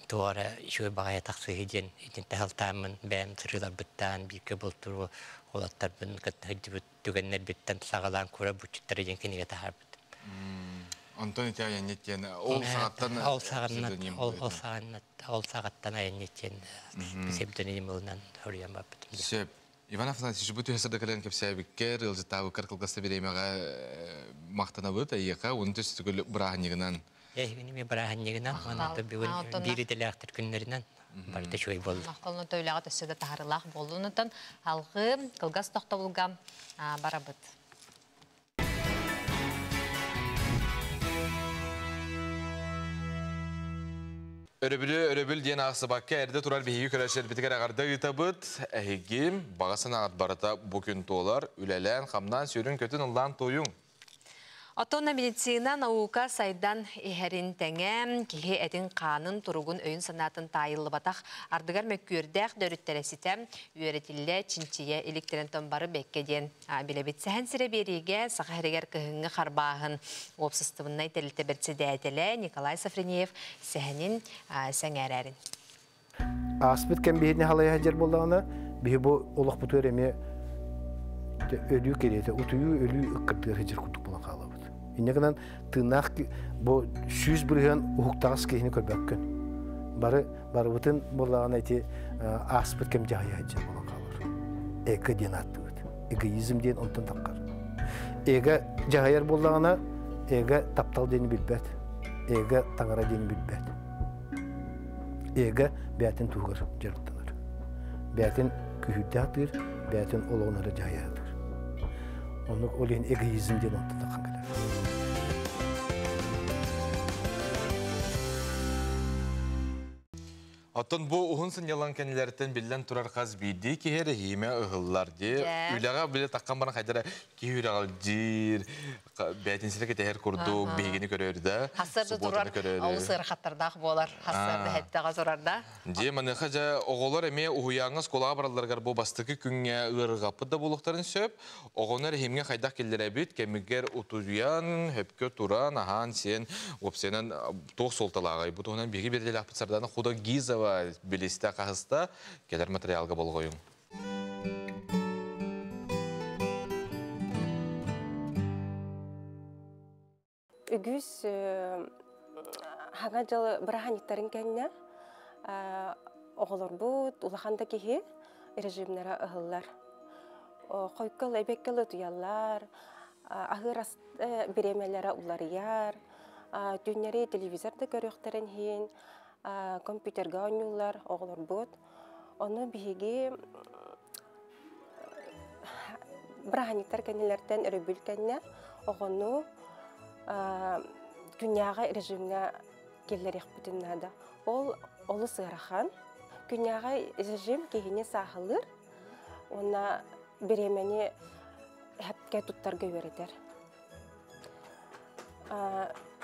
Speaker 18: туох эрэ үчүгэй баҕайы тахсыһы диэн итинтэ сылтааммын бэйэм сырыыларбыттаан бииргэ бултуру уолаттарбын кытта сылдьыбыт түгэннэрбиттэн саҕалаан кура буччуттара диэн кинигэ таһаарбытым.
Speaker 2: Онтон ити айанньыт диэн ол саҕаттан
Speaker 18: ол саҕаннат ол ол саҕаннат ол саҕаттан айанньыт диэн псевдоним ылынан суруйан барбытым.
Speaker 2: Сөп. Иван Афанасьевич, бу түһэ сырдыкаларын кэпсээбиккэр, ыалдьыттаабыккар кылгас бириэмэҕэ махтанабыт эйиэхэ, уон түс түгүл бырааһынньыгынан.
Speaker 18: Эһигини эмиэ бырааһынньыгынан, уонна бүгүн биир идэлээхтэр күннэринэн барыта үчүгэй буолла.
Speaker 1: Махталын төлөҕө өссө да таһарылаах буоллунутан алгы кылгас тохтобулга барабыт.
Speaker 2: Өрөбүлү өрөбүл диэн аахсыбакка эрдэ турар биһиги көрөөччүлэрбитигэр эҕэрдэ ыытабыт. Эһиги баҕа санааҕыт барыта бу күн туолар. Үлэлээн, хамнаан, сүрүн-көтүн ыллаан туойуҥ.
Speaker 1: Оттон медицина, наука сайдан иһэрин тэҥэ, киһи этин-хаанын, туругун, өйүн-санаатын таайыллыбатах ардыгар мөккүөрдээх дөрүттэрэ ситэ үөрэтиллэ, чинчийэ иликтэрин тон бары бэккэ диэн билэбит. Сэһэн сирэ биэриигэ Саха сиригэр кыһыҥҥы харбааһын уопсастыбаннай тэрилтэ бэрсэдээтэлэ Николай Софренеев сэһэнин сэҥээрэрин.
Speaker 17: Ааспыт кэм биһини халайа сылдьар буоллаҕына, биһи бу олохпутугар эмиэ өлүү кэриэтэ, утуйуу өлүү ыккардыгар сылдьар курдук буолан хаалабыт. Инньэ гынан тыыннаах бу 100% уһуктаҕас киһини көрбөккүн. Бары барыбытын буоллаҕына ити ааспыт кэм дьаһайа сылдьар буолан хаалар. Эго диэн ааттыыбыт. Эгоизм диэн онтон таххар. Эго дьаһайар буоллаҕына, эго таптал диэни билбэт. Эго таҥара диэни билбэт. Эго бэйэтин туһугар дьарыктанар. Бэйэтин күһүүрдэ сатыыр, бэйэтин олоҕун эрэ дьаһайа сатыыр. Оннук ол иһин эгоизм диэн онтон таххан кэлэр.
Speaker 2: Оттон бу уһун сынньалаҥ кэннилэриттэн биллэн турар хас биирдии киһи эрэһиимэ ыһыллар дии. Үлэҕэ били таххан баран хайдара киһи үрэҕэлдьиир, бээтинсэлэ кэтэһэр курдук биһигини көрөр да,
Speaker 1: Хассарда турар, олус ыарахаттардаах буолар. Хассарда хэттэҕэ турар да.
Speaker 2: Дьиэ маныаха дьэ оҕолор эмиэ уһуйааҥҥа оскуолаҕа баралларыгар бу бастакы күҥҥэ ыарырҕаппыт да буолуохтарын сөп. Оҕону эрэһиимҥэ хайдах киллэрэбит, кэмигэр утуйан, сөпкө туран, аһаан-сиэн, уопсайынан туох суолталааҕый? Бу туһунан биһиги биэрдилээхпит Сардана Худогизова билистэ хаһыста кэлэр материалга болҕойуҥ.
Speaker 19: Үгүс хаҥа дьыл бырааһынньыктарын кэннэ оҕолорбут улахан да киһи режимнэрэ ыһыллар. Хойкол эбэккэл утуйаллар, аһыыр ас бириэмэлэрэ уларыйар, түүннэри телевизор да көрүөхтэрин иһин компьютерга оонньууллар оҕолорбут. Ону биһиги бырааһынньыктар кэннилэртэн өрөбүл кэннэ оҕону күннээҕи режимҥэ киллэриэхпитин наада. Ол олус ыарахан. Күннээҕи режим киһини сааһылыыр уонна бириэмэни эһэпкэ туттарга үөрэтэр.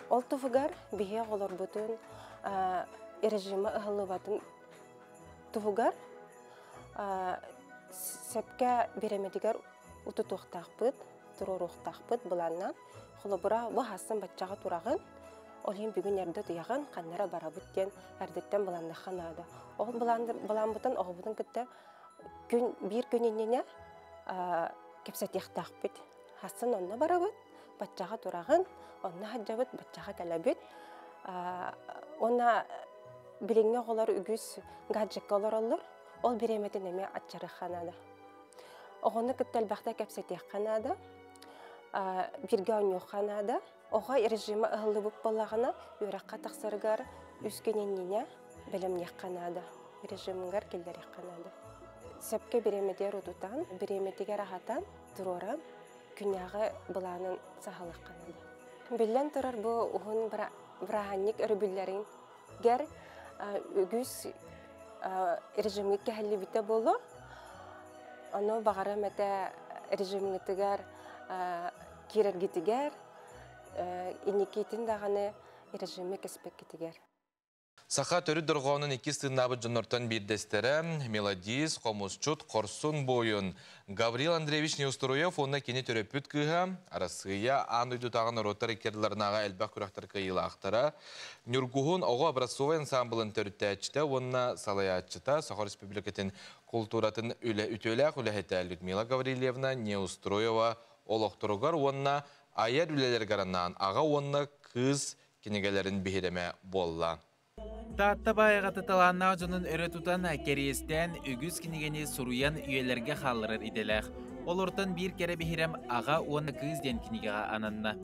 Speaker 19: Ол туһугар биһи оҕолорбутун режимэ ыһыллыбатын туһугар сөпкө бириэмэтигэр утутуохтаахпыт, туруоруохтаахпыт былааннаан. Холобура, бу хасын баччаҕа тураҕын, Ол иһин бүгүн эрдэ утуйаҕын, ханна эрэ барабыт диэн эрдэттэн былаанныахха наада. Ол былааммытын оҕобутун кытта күн биир күн иннинэ кэпсэтиэхтээхпит. Хассын онно барабыт, баччаҕа тураҕын, онно сылдьабыт, баччаҕа кэлэбит. Уонна билиҥҥи оҕолор үгүс гаджекка олороллор. Ол бириэмэтин эмиэ аччарыахха наада. Оҕону кытта элбэхтэ кэпсэтиэххэ наада, бииргэ оонньуохха наада. Оҕо режима ыһыллыбыт буоллаҕына, үөрэххэ тахсарыгар үс күн иннинэ бэлэмниэххэ наада, режимыгар киллэриэххэ наада. Сөпкө бириэмэтигэр утутан, бириэмэтигэр аһатан, туруоран, күннээҕи былаанын саҕалыахха наада. Биллэн турар, бу уһун бырааһынньык өрөбүллэригэр үгүс режимҥит кэһиллибитэ буолуо. Ону баҕарам этэ режимҥитигэр киирэргитигэр, инникитин даҕаны режими кэспэккитигэр.
Speaker 2: Саха төрүт дорҕоонун иккис тыыннаабыт дьоннортон биирдэстэрэ, мелодист, хомусчут, хорсун буойун Гаврил Андреевич Неустроев уонна кини төрөппүт кыыһа, Арассыыйа аан дойдутааҕы норуоттар иккардыларынааҕы элбэх күрэхтэр кыайыылаахтара, Ньургуһун оҕо образцовай ансаамбылын төрүттээччитэ уонна салайааччыта, Саха Республикатын култууратын үлэ үтүөлээх үлэһитэ Людмила Гаврильевна Неустроева олохторугар уонна айар үлэлэригэр анаан аҕа уонна кыыс кинигэлэрин биһирэмэ буолла.
Speaker 20: Таатта баайаҕата талааннаах дьонун өрө тутан, кэриэстээн, үгүс кинигэни суруйан үйэлэргэ хаалларар идэлээх. Олортон биир кэрэ биһирэм «Аҕа уонна кыыс» диэн кинигэҕэ ананна.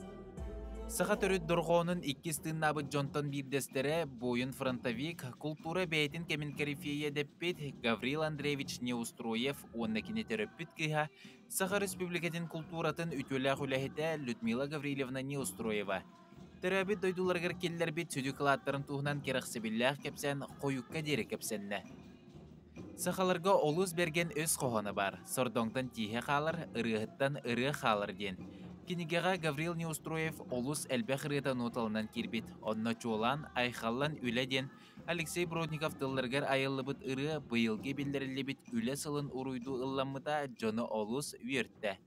Speaker 20: Саха төрүт дорҕоонун иккис тыыннаабыт дьонтон биирдэстэрэ буойун-фронтовик, култуура бэйэтин кэмин корифейэ дэппит Гаврил Андреевич Неустроев уонна кини төрөппүт кыыһа Саха Республикатын култууратын үтүөлээх үлэһитэ Людмила Гаврильевна Неустроева. Төрөөбүт дойдуларыгар киллэрбит сүдү кылааттарын туһунан кэрэхсэбиллээх кэпсээн хойукка диэри кэпсэннэ. Сахаларга олус бэргэн өс хоһооно баар, сордоҥтон тииһэ хаалар, ырыаһыттан ырыа хаалар диэн. Кинигэҕэ Гаврил Неустроев олус элбэх ырыата нуоталынан киирбит, онно чуолаан «Айхаллан үлэ» диэн Алексей Бродников тылларыгар айыллыбыт ырыа быйылгы биллэриллибит Үлэ сылын уруйдуу ылламмыта дьону олус үөртэ.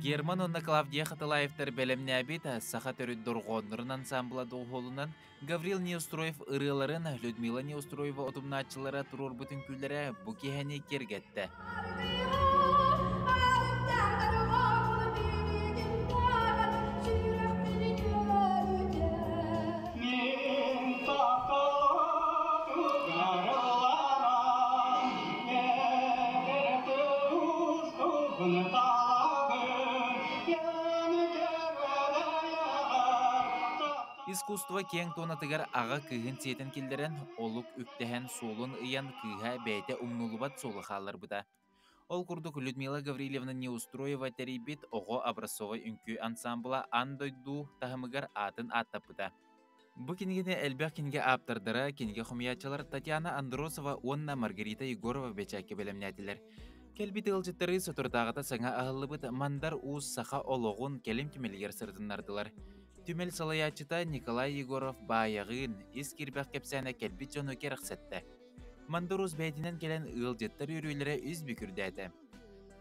Speaker 20: Герман уонна Клавдия Хатылаевтар бэлэмнээбит саха төрүт дорҕооннорун ансаамбыла доҕуһуолунан Гаврил Неустроев ырыаларын Людмила Неустроева утумнааччылара туруорбут үҥкүүлэрэ бу киэһэни киэргэттэ. Искусство киэҥ туонатыгар аҕа кыыһын сиэтэн киллэрэн, олук үктэһэн суолун ыйан кыыһа бэйэтэ умнуллубат суолу хаалларбыта. Ол курдук Людмила Гаврильевна Неустроева тэрийбит оҕо образцовай үҥкүү ансаамбыла аан дойду таһымыгар аатын ааттаппыта. Бу кинигэни элбэх кинигэ ааптардара, кинигэ хомуйааччылар Татьяна Андросова уонна Маргарита Егорова бэчээккэ бэлэмнээтилэр. Кэлбит ыалдьыттары соторутааҕыта саҥа аһыллыбыт Мандар Уус саха олоҕун кэлим түмэлигэр сырытыннардылар. Түмэл салайааччыта Николай Егоров баайаҕыын ис киирбэх кэпсээнэ кэлбит дьону кэрэхсэттэ. Мандар Уус бэйэтинэн кэлэн ыалдьыттар үөрүүлэрэ үс бүк үрдээтэ.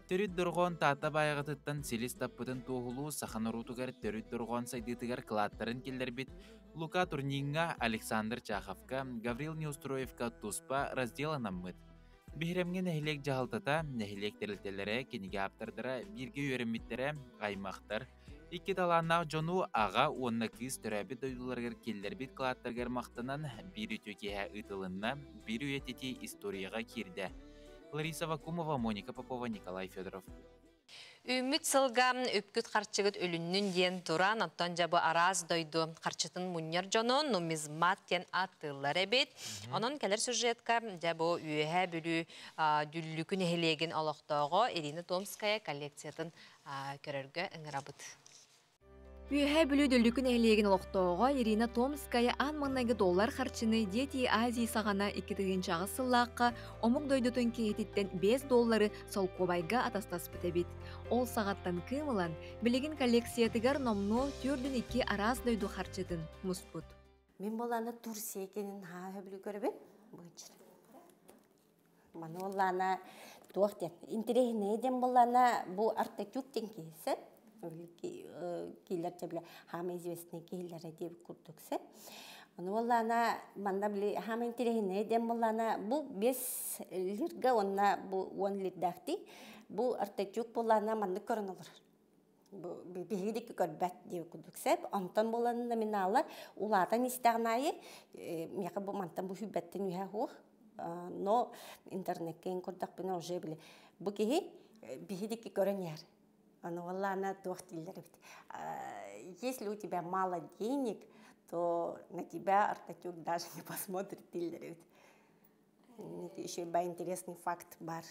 Speaker 20: Төрүт дорҕоон Таатта Баайаҕатыттан силис таппытын туоһулуу саха норуотугар төрүт дорҕоон сайдыытыгар кылааттарын киллэрбит Лука Турниҥҥа, Александр Чаховка, Гаврил Неустроевка туспа раздел анаммыт. Биһирэмҥэ нэһилиэк дьаһалтата, нэһилиэк тэрилтэлэрэ, кинигэ ааптардара бииргэ үөрэммиттэрэ, аймахтар, икки талааннаах дьону аҕа уонна кыыс төрөөбүт дойдуларыгар киллэрбит кылааттарыгар махтанан биир үтүө киэһэ ыытылынна, биир үйэтитии историяҕа киирдэ. Лариса Вакумова, Моника Попова, Николай Федоров.
Speaker 1: Үүммүт сылга үпкүт харчыгыт үлүннүн диэн туран, оттон дьэ бу араас дойду харчытын мунньар дьону нумизмат диэн ааттыыллар эбит. Онон кэлэр сюжетка дьэ бу Үөһээ Бүлүү Дүллүкү нэһилиэгин олохтооҕо Ирина Томская коллекциятын көрөргө ыҥырабыт.
Speaker 21: Үөһээ Бүлүү Дүллүкү нэһилиэгин олохтооҕо Ирина Томская аан маҥнайгы доллар харчыны Дети Азии саҕана 2008 сыллаахха омук дойдутун киһититтэн 5 доллары солкуобайга атастаспыт эбит. Ол саҕаттан кыым ылан, билигин коллекциятыгар номнуо 42 араас дойду харчытын муспут.
Speaker 22: Мин буолаана Турция кенин хаа хөбүлүү көрөбүн. Быычыр. Маны буоллаана туох диэн интэриэһинэй диэн буоллаана бу Артатюк диэн киһи киилэр дьэ хаама известный киһилэрэ диэбит курдук сэ. Ону буоллаана манна били хаама интэриэһинэй диэн буоллаана бу бес лирга уонна бу уон лирдээхтий бу Артатюк буоллаана маннык көрөн олорор. Биһиги диэки көрбөт диэбит курдук сөп. Онтон буолан номинала улаатан истэҕин аайы миэхэ бу мантан бу сүүрбэттэн үһэ суох. Но интернеккэ көрдөхпүнэ уже били бу киһи биһи диэки көрөн иһэр. Аны валлаана туох дииллэр эбит. Если у тебя мало денег, то на тебя Артатюк даже не посмотрит дииллэр эбит. Еще интересный факт бар.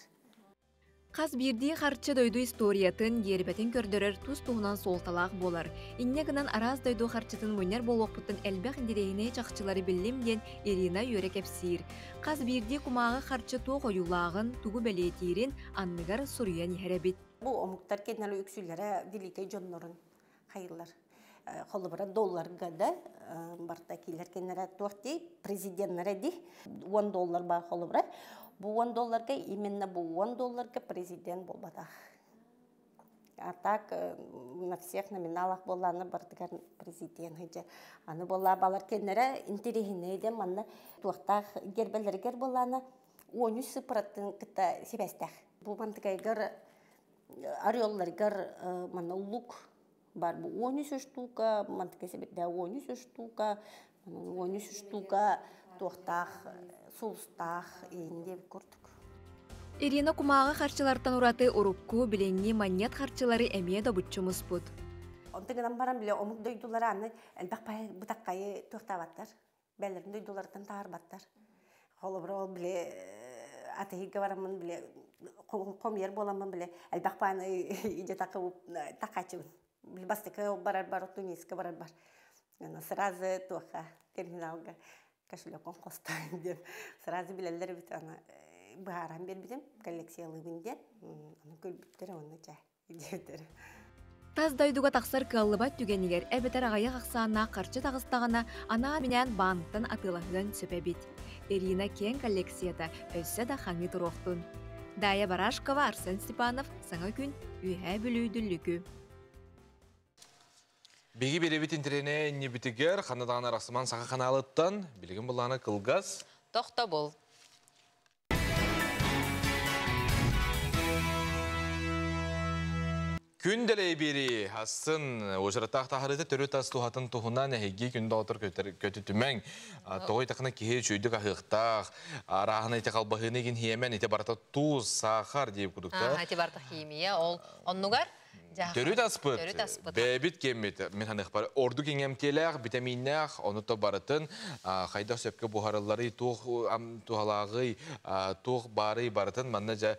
Speaker 21: Хас биирдии харчы дойду историятын, гиэрбэтин көрдөрөр тус-туһунан суолталаах буолар. Инньэ гынан араас дойду харчытын мунньар буолуохпуттан элбэх интэриэһинэй чахчылары биллим диэн Ирина үөрэ кэпсиир. Хас биирдии кумааҕы харчы туох ойуулааҕын, тугу бэлиэтиирин анныгар суруйан иһэр эбит.
Speaker 22: Бу омуктар кэннилэрэ үксүлэрэ великэй дьоннорун хайыллар. Холобура долларга да барта киилэр кэннэрэ туох дии президеннэрэ дии 10 доллар баар холобура бу 10 долларга именно бу 10 долларга президент буолбатах. А так на всех номиналах буоллааны бардыгар президент хыдьа. Аны буолла балар кэннэрэ интэриэһинэй дэн манна туохтаах гербэлэригэр буоллаана уоню сыпыраттын кытта сибэстээх. Бу мантыкайгар орелларгар манна лук бар бу 13 штука, мантыка себетде 13 штука, 13 штука туохтаах, сулустаах иинде курдук.
Speaker 21: Ирина кумааҕы харчылартан ураты урукку билиҥҥи манньыат харчылары эмиэ добуччу муспут.
Speaker 22: Онтон гынан баран биле омук дойдулара аны элбэх бытаккайы туохтаабаттар. Бэлэрин дойдуларыттан таарбаттар. Холобура ол биле атыһыга бараммын биле хомуйар буоламмын биле элбэх пааны идэ такачыбын. Бастакы барар бар, Туниска барар бар. Сразу туоха терминалга кошелекон хостойн диэн. Сразу билэллэр бит аны быһааран биэрбитим коллекциялыыбын диэн. Аны көрбүттэр онно чэ диэбиттэр.
Speaker 21: Тас дойдуга тахсар кыаллыбат түгэнигэр эбэтэр аҕыйах ахсааннаах харчы таҕыстаҕына анаан-минээн баантан атыылаһыан сөп эбит. Ирина киэҥ коллекцията өссө да хаҥыы туруохтун. Дая Барашкова, Арсен Степанов, Саҥа күн, Үөһээ Бүлүү Дүллүкү.
Speaker 2: Биги беребит интернет небитигер ханна арасыман саха каналыттан билигин булланы кылгас.
Speaker 1: Тохтобул.
Speaker 2: Күн дэлэй бири асын ожыратақ тахарыты төрі тас тухатын тухунан әхеги күнді отыр көтүтүмәң. Тоғой тақына кихе чүйдік ахықтақ, арағына ите қалбахыны ген хиемен, ите барта туз, сахар деп күдікті.
Speaker 1: Ите барта химия, ол оннугар?
Speaker 2: Төрүт аспыт, бэбит кеммит, мен ханых бар, орду кеңемтелер, витаминнер, оны то барытын, хайда сөпкө бухарылары, тух тухалагы, тух бары барытын, манна жа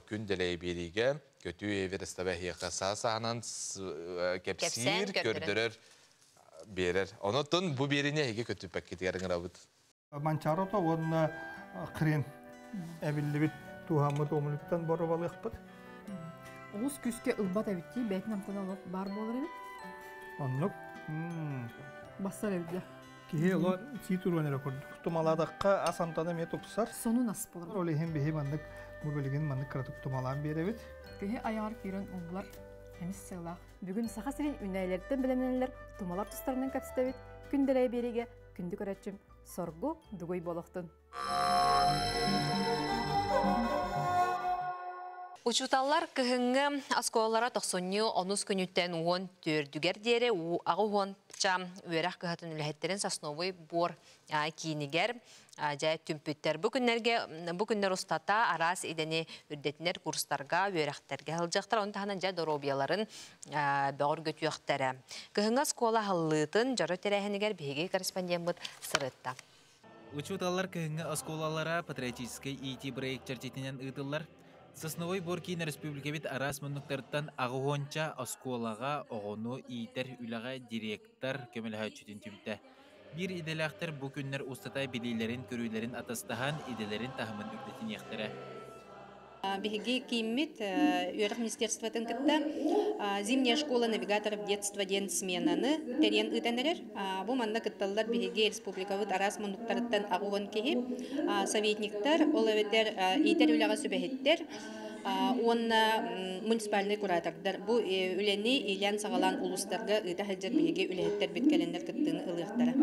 Speaker 2: күн делей бериге, көтүү эверестабе хиэха саасаанан кепсир, көрдөрөр, берер. Онотун бу берине эге көтүппәк кетигерин рабыт.
Speaker 23: Манчарото онна хрен эбиллибит туһаммыт омулуттан боробалыахпыт.
Speaker 24: Олус күскө ылбат эбитти, бәйтин амтан алып бар болар эбит.
Speaker 23: Оннук.
Speaker 24: Бассар эбит.
Speaker 23: Киһи оло сии туруон эрэ курдук. Тумаладакка ас амтана эмиэ тупсар.
Speaker 24: Сонун ас болар.
Speaker 23: Ол иһин биһи маннык бу билигин маннык кыратык тумалаан биэрэбит.
Speaker 24: Киһи аяҕар киирэн уллар эмис сыалаах. Бүгүн Саха сирин үнәйлерден билемненелер тумалар тустарынан кэпсэтэбит. Күн дэлэй биэригэ күндү көрөччүм соргу дугуй болохтун.
Speaker 1: Учууталлар кыһыҥҥы оскуолалара тохсунньу онус күнүттэн 14-үгэр диэри 80-ча үөрэх кыһатын үлэһиттэрин Сосновый бор киинигэр дьэ түмпүттэр. Бу күннэргэ бу күннэр устата араас идэни үрдэтинэр курстарга, үөрэхтэргэ сылдьыахтара, ону таһынан дьэ доруобуйаларын бөҕөргөтүөхтэрэ. Кыһыҥҥы оскуола аһыллыытын дьоро тэрээһинигэр биһиги корреспондеммыт сырытта.
Speaker 20: Учууталлар кыһыҥҥы оскуолалара патриотическай иитии бырайыак чэрчитинэн ыытыллар. Сосновой бор киин республикабыт араас муннуктарыттан аҕыһуонча оскуолаҕа оҕону иитэр үлэҕэ директор көмөлөһөөччүтүн түмтэ. Биир идэлээхтэр бу күннэр устата билиилэрин-көрүүлэрин атастаһан, идэлэрин таһымын үрдэтиниэхтэрэ.
Speaker 3: Биһиги кииммит үөрэх министерствотын кытта Зимняя школа навигаторов детства диэн сменаны тэрийэн ыытан эрэр. Бу манна кытталлар биһиги республикабыт араас муннуктарыттан 80 киһи, советниктар, ол эбэтэр иитэр үлэҕэ сүбэһиттэр уонна муниципальнай куратордар. Бу үлэни иилээн-саҕалаан улуустарга ыыта сылдьар биһиги үлэһиттэрбит кэлэннэр кыттыыны ылыахтара.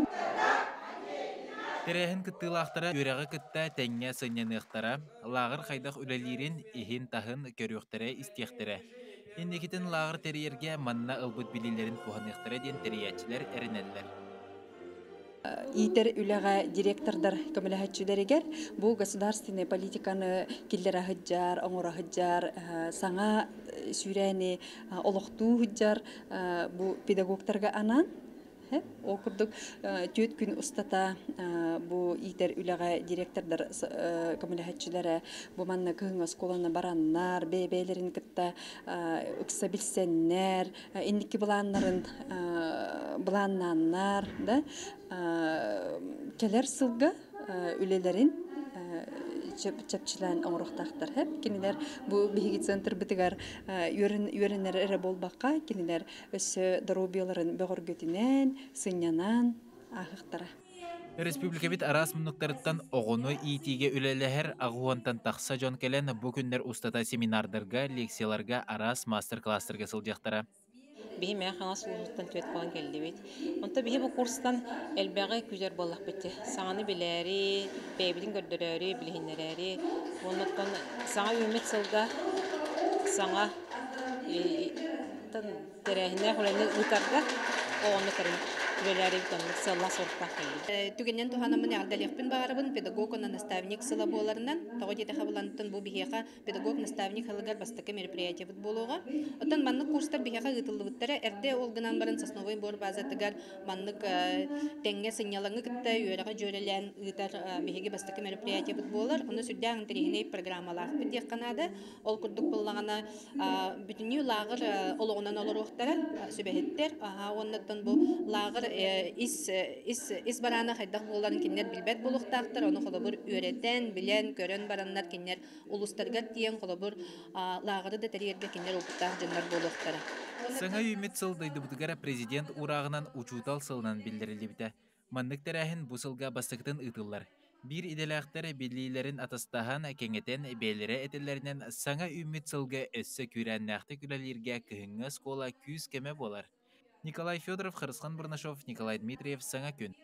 Speaker 20: Тэрээһин кыттыылаахтара үөрэҕи кытта тэҥҥэ сынньаныахтара, лааҕыр хайдах үлэлиирин иһин-таһын көрүөхтэрэ-истиэхтэрэ. Инникитин лааҕыр тэрийэргэ манна ылбыт билиилэрин туһаныахтара диэн тэрийээччилэр эрэнэллэр.
Speaker 4: Иитэр үлэҕэ директордар көмөлөһөччүлэригэр бу государственный политиканы киллэрэ сылдьар, оҥоро сылдьар, саҥа сүүрээни олохтуу сылдьар бу педагогтарга анаан Ол курдук түөрт күн устата бу иитэр үлэҕэ директордар көмөлөһөччүлэрэ бу манна кыһыҥҥы оскуоланы бараннар, бэйэ-бэйэлэрин кытта ыкса билсэннэр, инники былааннарын былааннааннар да кэлэр сылга үлэлэрин чэпчилээн оҥоруохтаахтар. Кинилэр бу биһиги центрбытыгар үөрэнэр эрэ буолбакка, кинилэр өссө доруобуйаларын бөҕөргөтүнэн, сынньанан ааһыахтара.
Speaker 20: Республикабыт араас муннуктарыттан оҕону иитиигэ үлэлэһэр 80-тан тахса дьон кэлэн бу күннэр устата семинардарга, лекцияларга, араас мастер-класстарга сылдьыахтара.
Speaker 6: Биһи мээ хаҥас улууһуттан түөрт буолан кэллибит. Онто биһи бу курстан элбэҕи күлэр буоллахпыт. Саҥаны билээри, бэйэбитин көрдөрөөрү, билиһиннэрээри. Оннуттан саҥа үүммүт сылга саҥа тэрээһиннээх үлэни ыытарга оҕону көрөн үлэлээри оннук сыаллаах-соруктаах кэллибит.
Speaker 3: Түгэнинэн туһанаммын эҕэрдэлиэхпин баҕарабын педагог уонна наставник сыла буоларынан. Тоҕо диэтэхэ булантын бу биһиэхэ педагог-наставник сылыгар бастакы мероприятиебыт буолуоҕа. Оттон маннык курстар биһиэхэ ыытыллыбыттара эрдэ ол гынан баран Сосновый бор базатыгар маннык тэҥҥэ сынньалаҥы кытта үөрэҕи дьүөрэлээн ыытар биһиги бастакы мероприятиебыт буолар. Ону сүрдээх интэриэһинэй программалаахпыт диэххэ наада. Ол курдук буоллаҕына бүтүннүү лааҕыр олоҕунан олоруохтара сүбэһиттэр. Уоннаттан бу лааҕыр ис, ис, ис бараана хайдах буоларын кинилэр билбэт буолуохтаахтар. Ону холобур үөрэтэн, билэн, көрөн бараннар кинилэр улуустарыгар тиийэн холобур лааҕыры да тэрийэргэ кинилэр опыттаах дьоннор буолуохтара.
Speaker 20: Саҥа үүммүт сыл дойдубутугар президент уурааҕынан учуутал сылынан биллэриллибитэ. Маннык тэрээһин бу сылга бастакытын ыытыллар. Биир идэлээхтэр билиилэрин атастаһан, кэҥэтэн, бэйэлэрэ этэллэринэн саҥа үүммүт сылга өссө күүрээннээхтик үлэлииргэ кыһыҥҥы оскуола күүс-көмө буолар. Николай Федоров, Харысхан Бурнашов, Николай Дмитриев «Саҥа күн».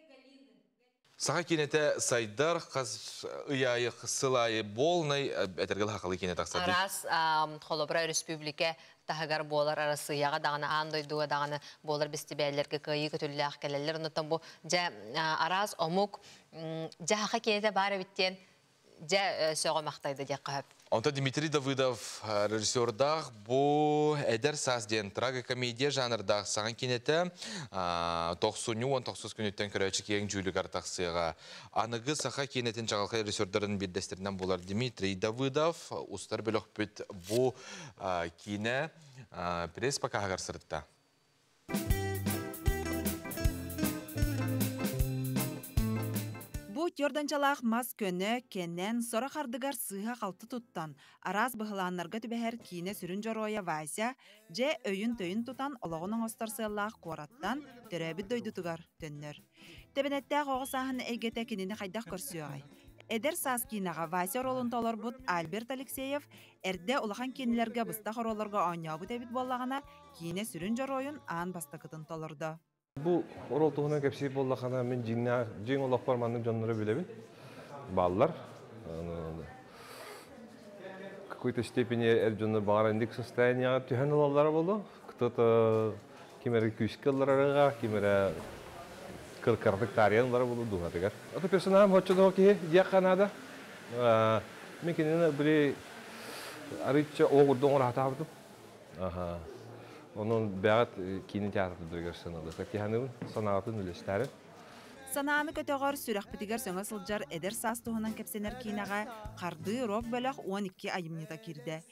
Speaker 2: Саха киинэтэ сайдар, хас ый аайы, сыл аайы буолнай этэргэ хахалы киинэ тахсар.
Speaker 1: Араас холобура өрөспүүбүлүкэ таһыгар буолар Арассыыйаҕа даҕаны, аан дойдуга даҕаны буолар бэстибээллэргэ кыайыы көтөллөөх кэлэллэр. Оннуттан бу дьэ араас омук дьэ саха киинэтэ баар эбит диэн дьэ сөҕө махтайда диэххэ сөп.
Speaker 2: Онтон Дмитрий Давыдов режиссердаах бу «Эдэр саас» диэн трагокомедия жанрдаах саҥа киинэтэ тохсунньу уон тохсус күнүттэн көрөөччү киэҥ дьүүлүгэр тахсыаҕа. Аныгы саха киинэтин чаҕылхай режиссердарын биирдэстэринэн буолар Дмитрий Давыдов устар бөлөхпүт бу киинэ пресс-покаһыгар сырытта.
Speaker 8: Бу тёрданчалаах мас көнө, кэнэн, сорох ардыгар сыыһа-халты туттан, араас быһылааннарга түбэһэр киинэ сүрүн дьоруойа Вася дьэ өйүн-төйүн тутан олоҕун оҥостор сыаллаах куораттан төрөөбүт дойдутугар төннөр. Тэбэнэттээх оҕо сааһын эйгэтэ кинини хайдах көрсүөҕэй? Эдэр саас киинэҕэ Вася оруолун толорбут Альберт Алексеев эрдэ улахан киинэлэргэ быстах оруолларга оонньообут эбит буоллаҕына, киинэ сүрүн дьоруойун аан бастакытын толордо.
Speaker 25: Бу оруол туһунан кэпсиир буоллаххына, мин дьиҥнээх дьиҥ олохпор маннык дьоннору билэбин. Бааллар. какой-то степени эр дьоннор баҕар инник состояниеҕа түһэн ылаллара буолуо. Кто-то ким эрэ күүскэ ылларарыга, ким эрэ кыркардык таарыйан ылара буолуо дууһатыгар. Ото персонажым оччотооҕу киһи диэххэ наада. Мин кинини били арыычча оҕурду оҥоро сатаабытым. Аха. Онон бэҕэт киинэ театрдарыгар сыаналыахха киһаныбын, санаатын үлэстээрин.
Speaker 8: Санааны көтөҕөр, сүрэхпитигэр сөҥө сылдьар эдэр саас туһунан кэпсэнэр киинэҕэ Хардыы рок-бөлөх 12 айымньыта киирдэ.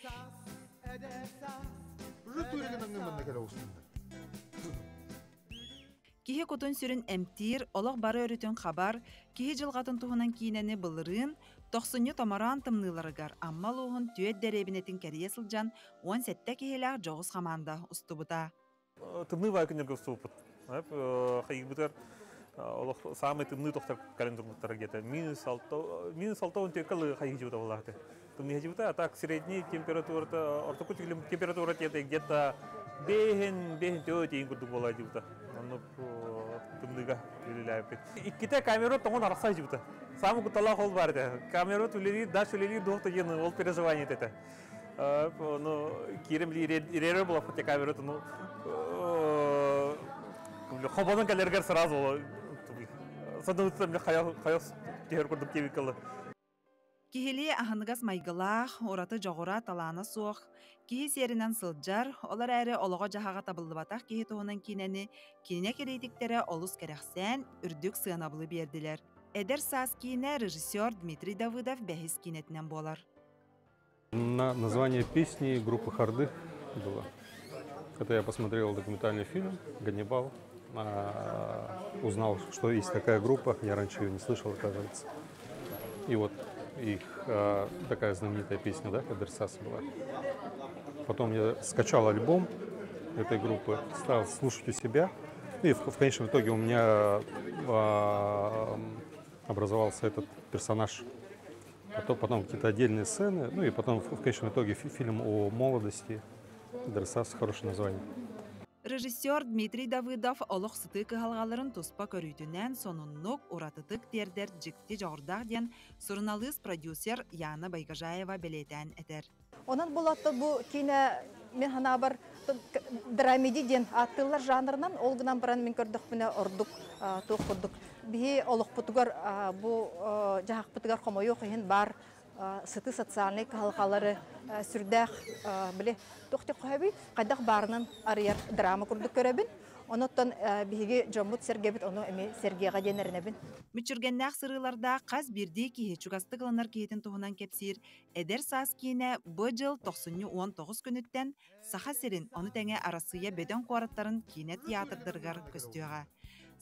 Speaker 8: Киһи кутун-сүрүн эмтиир, олох бары өрүтүн хабар, киһи дьылҕатын туһунан киинэни былырыын, тохсунньу томороон тымныыларыгар Амма улууһун түөрт дэриэбинэтин кэрийэ сылдьан 17 киһилээх дьоҕус хамаанда устубута.
Speaker 5: Тымныы баай күннэргэ устубуппут. Хайыыбытыгар олох саамай тымныы тохтор кэлэн турбуттара где-то минус 6, -6 он түөркэ хайыһыжыбыта буолааты. Тымныыһыжыбыта, а так средний температурата, ортоку температура где-то бэһин, бэһин төө тиин курдук буолаа дьыбыта. Оннук тымныыга үлэлээбиппит. Иккитэ камера тоҥон арахса дьыбыта. Самый кутталаах ол бар этэ. Камера үлэлиир, дальше үлэлиир дуох диэн ол переживание этэ. Ну, киирем иререр була хотя камера ну хобонон кэлергер сразу садыбыттан хайа хайа түһэр курдук кебиккалы.
Speaker 8: Киһилии аһыныгас майгылаах, ураты дьоҕура талаана суох, киһи сиэринэн сылдьар, ол эрээри олоҕо-дьаһаҕа табыллыбатах киһи туһунан киинэни киинэ кириитиктэрэ олус кэрэхсээн, үрдүк сыанабылы биэрдилэр. Эдэр саас киинэ режиссер Дмитрий Давыдов бэһис киинэтинэн буолар.
Speaker 7: На название песни группы Харды было. Это я посмотрел документальный фильм «Ганнибал», узнал, что есть такая группа, я раньше ее не слышал, оказывается. И вот их такая знаменитая песня, да, «Эдэр саас» была. Потом я скачал альбом этой группы, стал слушать у себя. И в конечном итоге у меня образовался этот персонаж. А то потом какие-то отдельные сцены, ну и потом в конечном итоге фильм о молодости. «Эдэр саас» хорошее название.
Speaker 8: Режиссер Дмитрий Давыдов олох сытыы кыһалҕаларын туспа көрүүтүнэн сонуннук, уратытык тиэрдэр дьикти дьоҕурдаах диэн суруналыыс продюсер Яна Байгожаева бэлиэтээн этэр.
Speaker 9: Онон булатта бу киинэ мин санаабар драмеди диэн ааттыыллар жанрынан, ол гынан баран мин көрдөхпүнэ ордук туох курдук биһи олохпутугар бу дьаһахпытыгар хомойуох иһин бар сыты социальный кыһалҕалары сүрдээх били туох хоһоби хайдах баарынан арыйар драма курдук көрөбүн. Оноттон биһиги дьоммут сэргэбит ону эми сэргиэҕэ диэн эрэнэбин.
Speaker 8: Мүччүргэннээх сырыылардаах хас биирдии киһи чугастык ылынар киһитин туһунан кэпсиир Эдэр саас киинэ бу дьыл 99 күнүттэн Саха сирин, ону тэҥэ Арассыыйа бөдөҥ куораттарын киинэ театрдарыгар көстүөҕэ.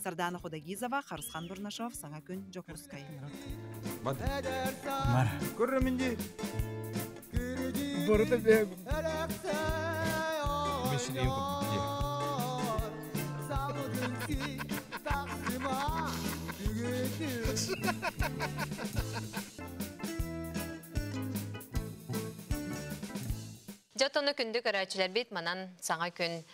Speaker 8: Сардана Худагизова, Харысхан Бурнашов, Саҥа күн, Дьокуускай.
Speaker 23: Бар. Көррөмүнди. Борото
Speaker 2: Мен сирейим курдук дии.
Speaker 1: Дьотону күндү көрөөчүлэрбит манан саҥа күн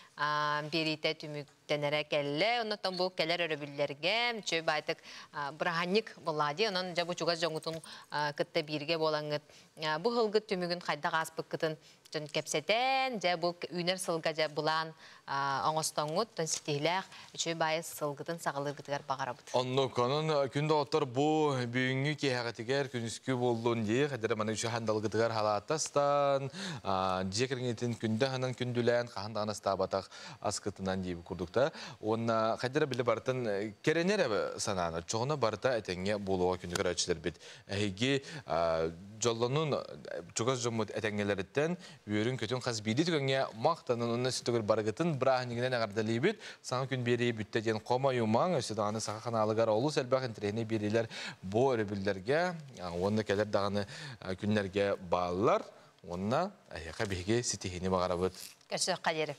Speaker 1: биэриитэ түмүктэнэрэ кэллэ. Оннотон бу кэлэр өрөбүллэргэ чөй байтык быраханньык буллади. Онон жа бу чугас дьоҥутун кытта бииргэ буолаҥҥыт. Бу сылгыт түмүгүн хайдах ааспыккытын дьон кэпсэтэн, дьэ бу үүнэр сылга дьэ былаан оҥостоҥҥут, тон ситиһилээх үчүгэй баайы сылгытын саҕалыыргытыгар баҕарабыт.
Speaker 2: Оннук, онон күн доҕоттор бу бүгүҥҥү киэһэҕитигэр күнүскү буоллун дии, хадара маны үчү хандалгытыгар халааттастан, дьиэ кэргэнитин күндэ ханан күндүлээн, хаһан даҕаны астаабатах аскытынан дии курдукта. Уонна хадара били барытын кэрэнэр санааны, чоҕуна барыта этэҥҥэ буолуоҕа күндү көрөөччүлэрбит. Эһиги дьоллонун чугас дьоммут этэҥҥэлэриттэн үөрүн-көтүн хас биирдии түгэҥҥэ махтанан уонна сүтүгүр барыгытын бырааһынньыгынан эҕэрдэлиибит. Саҥа күн биэрии бүттэ диэн хомойумаҥ, өссө даҕаны саха ханаалыгар олус элбэх интэриэһинэй биэриилэр бу өрөбүллэргэ уонна кэлэр даҕаны күннэргэ бааллар. Уонна эһиэхэ биһиги ситиһиини баҕарабыт.
Speaker 1: Көрсүөххэ диэри.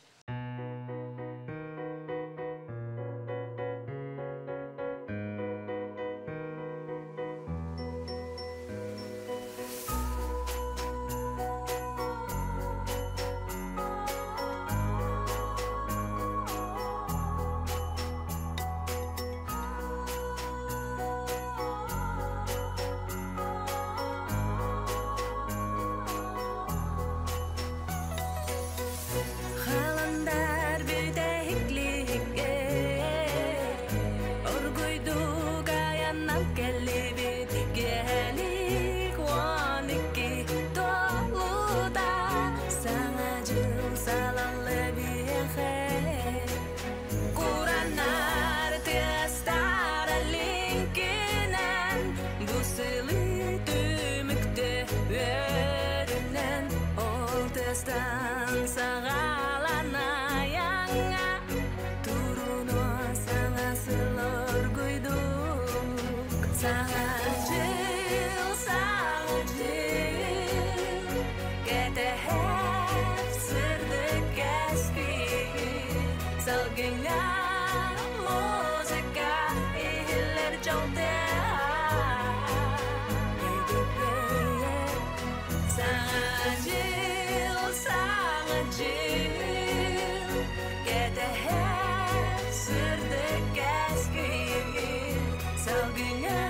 Speaker 10: лиҥкинэн, Бу сылы түмүктэ үөрүнэн, Ол тыастан саҕаланаяңа, Туруну саҥа сыл оргуйдук. Саҥа жыл, саҥа жыл, Кэтэһэр сырдык кэскил, Салгыҥҥа музыка иһиллэр дьол Саҥа жыл, саҥа жыл, Кэтэһэр сырдык кэскил, Салгыҥҥа